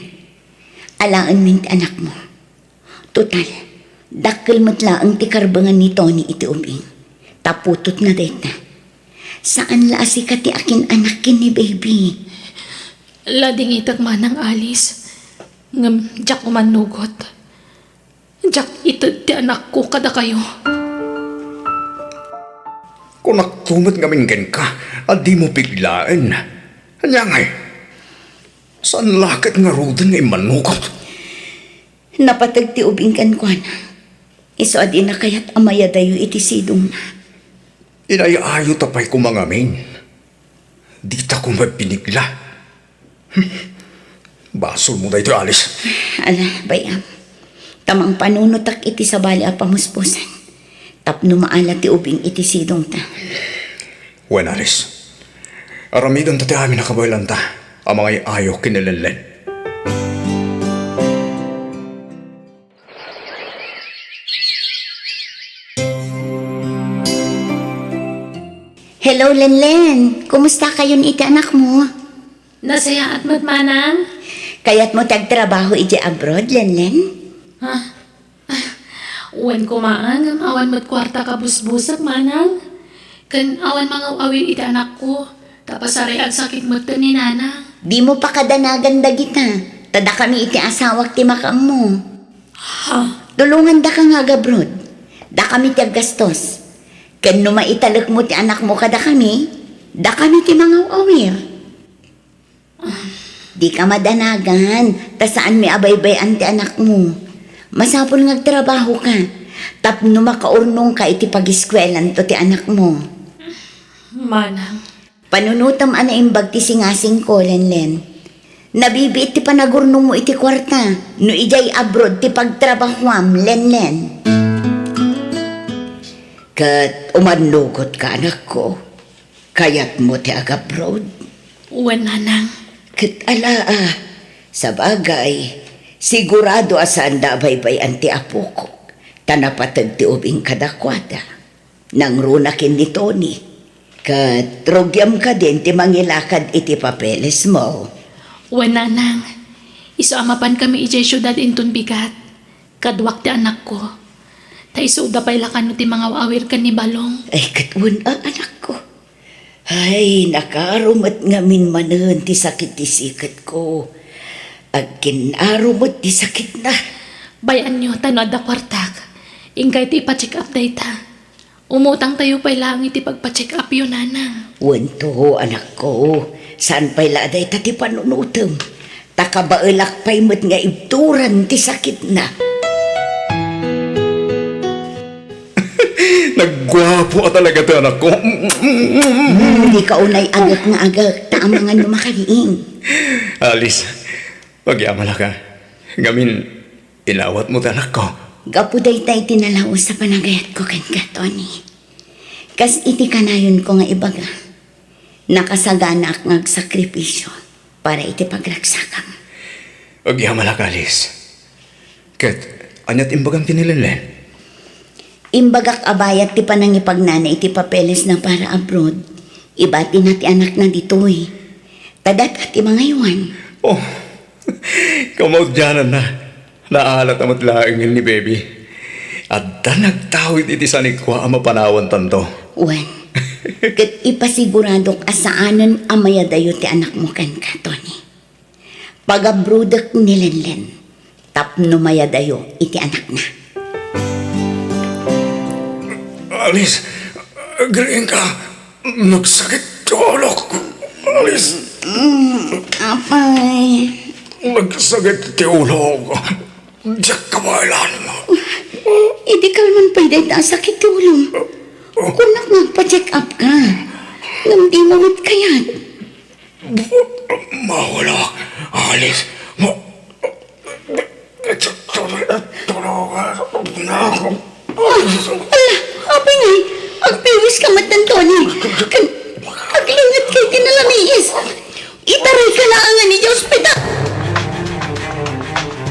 Alaenmin ti anakmo. Total, dakkel met laeng ti karbengan ni Tony iti ubing. Ta putotna dayta. Saan la a sika ti akin-anak ken ni baby. Ladingitek manang, Alice, ngem diak umannugot. Diak ited ti anakko kadakayo. Kunakto met ngamin kenka a dimo piglaen. Ania ngay? Saan la ket ngaruden nga immannugot? Napateg ti ubing kenkuana. Isu a dina kayat a mayadayo iti sidongna. Inay-ayota pay koma ngamin. Dita koma pinigla. Basolmo daytoy, Alice. Ala, bay-am. Ta mangpanunotak iti sabali a pamuspusan tapno maala ti ubing iti sidongta. Wen, Alice. Aramidenta ti amin a kabaelanta a mangay-ayo ken ni Lenlen. Hello, Lenlen. Kumusta kayon iti anakmo? Nasayaat met, manang. Kayatmo ti agtrabaho idiay abroad, Lenlen? Ha? Ah, wen koma, ngem awan met kuarta kabusbusek, manang. Ken awan mangaw-awir iti anakko, ta pasaray agsakit metten ni nanang. Dimo pakadanagan dagita, ta dakami iti asawak ti makaammo. Ha? Tulongandaka nga agabroad. Dakami ti aggastos. Ken no maitalekmo ti anakmo kadakami, dakami ti mangaw-awir. Dika madanagan, ta saanmi a baybay-an ti anakmo. Masapul nga agtrabahoka, tapno makaurnongka iti pagiskuelanto ti anakmo. Manang. Panunotem a naimbag ti singasingko, Lenlen. Nabibiit ti panagurnongmo iti kuarta, no idiay abroad ti pagtrabahoam, Lenlen. Ket umannugotka, anakko. Kayatmo ti agabroad? Wen, nanang. Ket ala a, sabagay, sigurado a saanda a baybay-an ti apokok, ta napateg ti ubing kadakuada. Nangruna ken ni Tony. Ket rugiam kadin ti mangilakad iti papelesmo. Wen, nanang. Isu a mapankami idiay siudad inton bigat. Kaduak ti anakko. Ta isuda pay la kano ti mangaw-awir ken ni Balong. Ay, ket wen a, anakko. Ay, nakaro met ngamin manen ti sakit ti siketko. Agkinnaro met ti sakitna. Bay-anyo, ta no adda kuartak, inkay ti ipa-check up dayta. Umutangtayo pay laeng iti pagpa-check upyo, nanang. Wen to, anakko. Saan pay la a dayta ti panunotem. Ta kabaelak pay met nga ibturan ti sakitna. Nagguapo a talaga ti anakko. Hmm, dika unay agek nga agek, ta amangan no makariing. Alice, agyamanaka. Ngamin, inawatmo ti anakko. Gapu dayta iti nalaus a panagayatko kenka, Tony. Kas iti kanayonko nga ibaga, nakasaganaak nga agsakripisio para iti pagragsakam. Agyamanaka, Alice. Ket, ania ti imbagam ken ni Lenlen? Imbagak a bayat ti panangipagnana iti papelesna para abroad, ibatina ti anakna ditoy. Ta data ti mangaywan. Oh, kamaudiananna. Naalata met laengen ni Baby. Adda nagtawid iti sanikua a mapanawantanto. Wen, ket ipasiguradok a saanen a mayadayo ti anakmo kenka, Tony. Pagabrodek ni Lenlen tapno mayadayo iti anakna. Alice, agriingka. Nagsakit ti ulok. Alice. Mm, apay. Nagsakit ti ulok. Diak kabaelan. Idi kalman pay dayta a sakit ti ulom. Kunak nga agpa-check up ka. Ngem dimo met kayat. Mawala, Alice. Ma-, Ala, apay ngay, agpiwis ka met, Tony. Ken aglinget ka iti nalamiis. Itarayka laengen idiay ospital.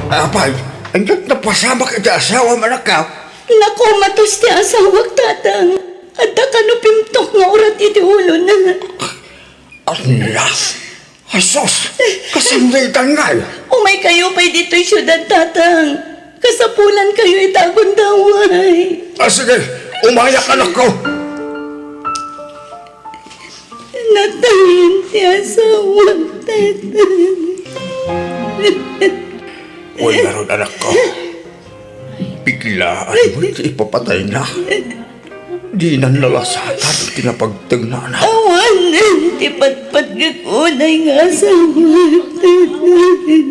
Apay, inton napasamak iti asawam, anakko, Nakomatos ti asawak, Tatang. Adda kano pimtok nga urat iti ulona. Ania? Asus! Kasano daytan ngay? Umaykayo pay ditoy siudad, Tatang. Kasapulankayo ita a gundaway. Ah, sige. Umayak, anakko. Natayen ti asawak, Tatang. Wen ngarud, anakko. Biglaan met ti ipapatayna. Dinan nalasatan ti napagtengna, anak. Awanen ti patpatgek unay nga asawak, Tatang.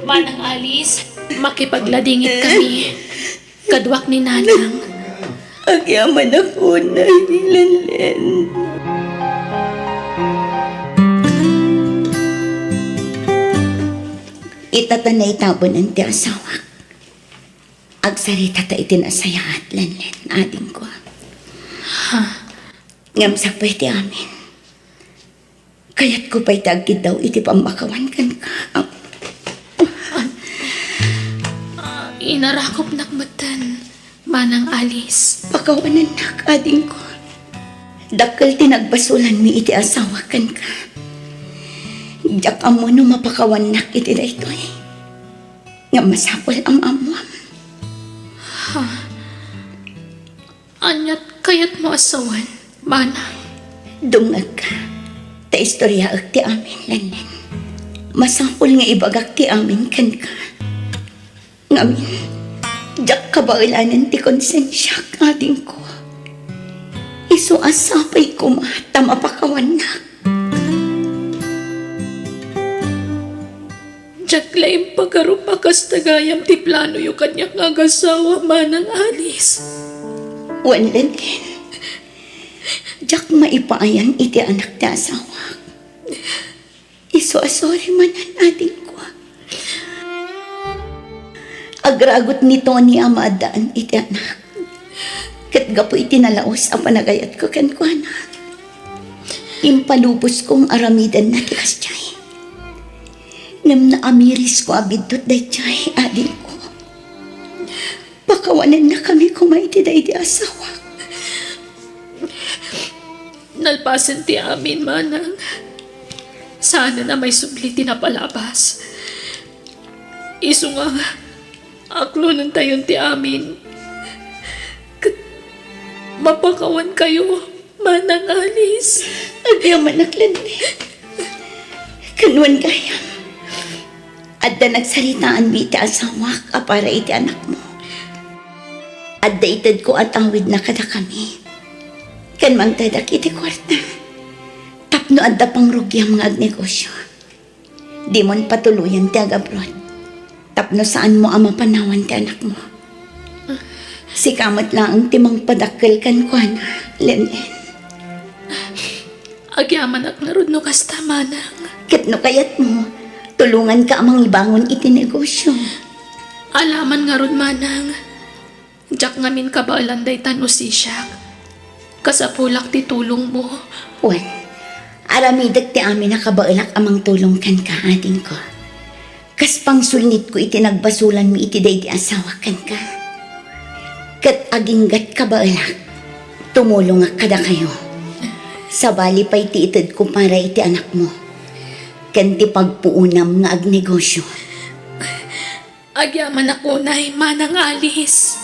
Manang Alice, makipagladingit kami. Kaduak ni Nanang. Agyamanak unay, Lenlen. Ita ta naitabunan ti asawak. Agsarita ta iti nasayaat, Lenlen, adingko. Ha? Ngem sakbay ti amin, kayatko pay ti agkiddaw iti pammakawan kenka. Ah, inarakupnak metten, Manang Alice. Pakawanennak, adingko. Dakkel ti nagbasolanmi iti asawak kenka. Diak ammo no mapakawannak iti daytoy. Ngem masapul a maammuam. Ha? Aniat kayatmo a sawen, Manang? Dumngegka, ta istoriaek ti amin, Lenlen. Masapul nga ibagak ti amin kenka. Ngamin, diak kabaelanen ti konsensiak, adingko. Isu a sapay koma ta mapakawannak. Diak la impagarup a kasta gayam ti planoyo kaniak nga agasawa, Manang Alice. Wen, Lenlen, diak maipaayan iti anak ti asawak. Isu a sorry manen, adingko. Agragut ni Tony a maaddaan iti anak. Ket gapu iti nalaus a panagayatko kenkuana, impalubosko nga aramidenna ti kasdiay. Ngem naamirisko a biddut daydiay, adingko. Pakawanennakami koma iti daydi a sawak. Nalpasen ti amin, Manang. Saanen a maisubli ti napalabas. Isu nga, aklonentayon ti amin. Ket mapakawankayo, Manang Alice. Agyamanak, Lenlen. Ken wen gayam, adda nagsaritaanmi iti asawak a para iti anakmo. Adda itedko a tawidna kadakami. Ken mangtedak iti kuarta. Tapno adda pangrugiam nga agnegosyo. Dimon patuloyen ti agabroad tapno saanmo a mapanawan ti anakmo. Sika met laeng ti mangpadakkel kenkuana, Lenlen. Agyamanak ngarud no kasta, Manang. Ket no kayatmo, tulonganka a mangibangon iti negosyo. Alaman ngarud, Manang. Diak ngamin kabaelan dayta no sisiak. Kasapulak ti tulongmo. Wen, aramidek ti amin a kabaelak a mangtulong kenka, adingko. Kas pangsulngitko iti nagbasolanmi iti daydi a sawak kenka. Ket aginggat kabaelak, tumulongak kadakayo. Sabali pay ti itedko para iti anakmo ken ti pagpuonam nga agnegosyo. Agyamanak unay, Manang Alice.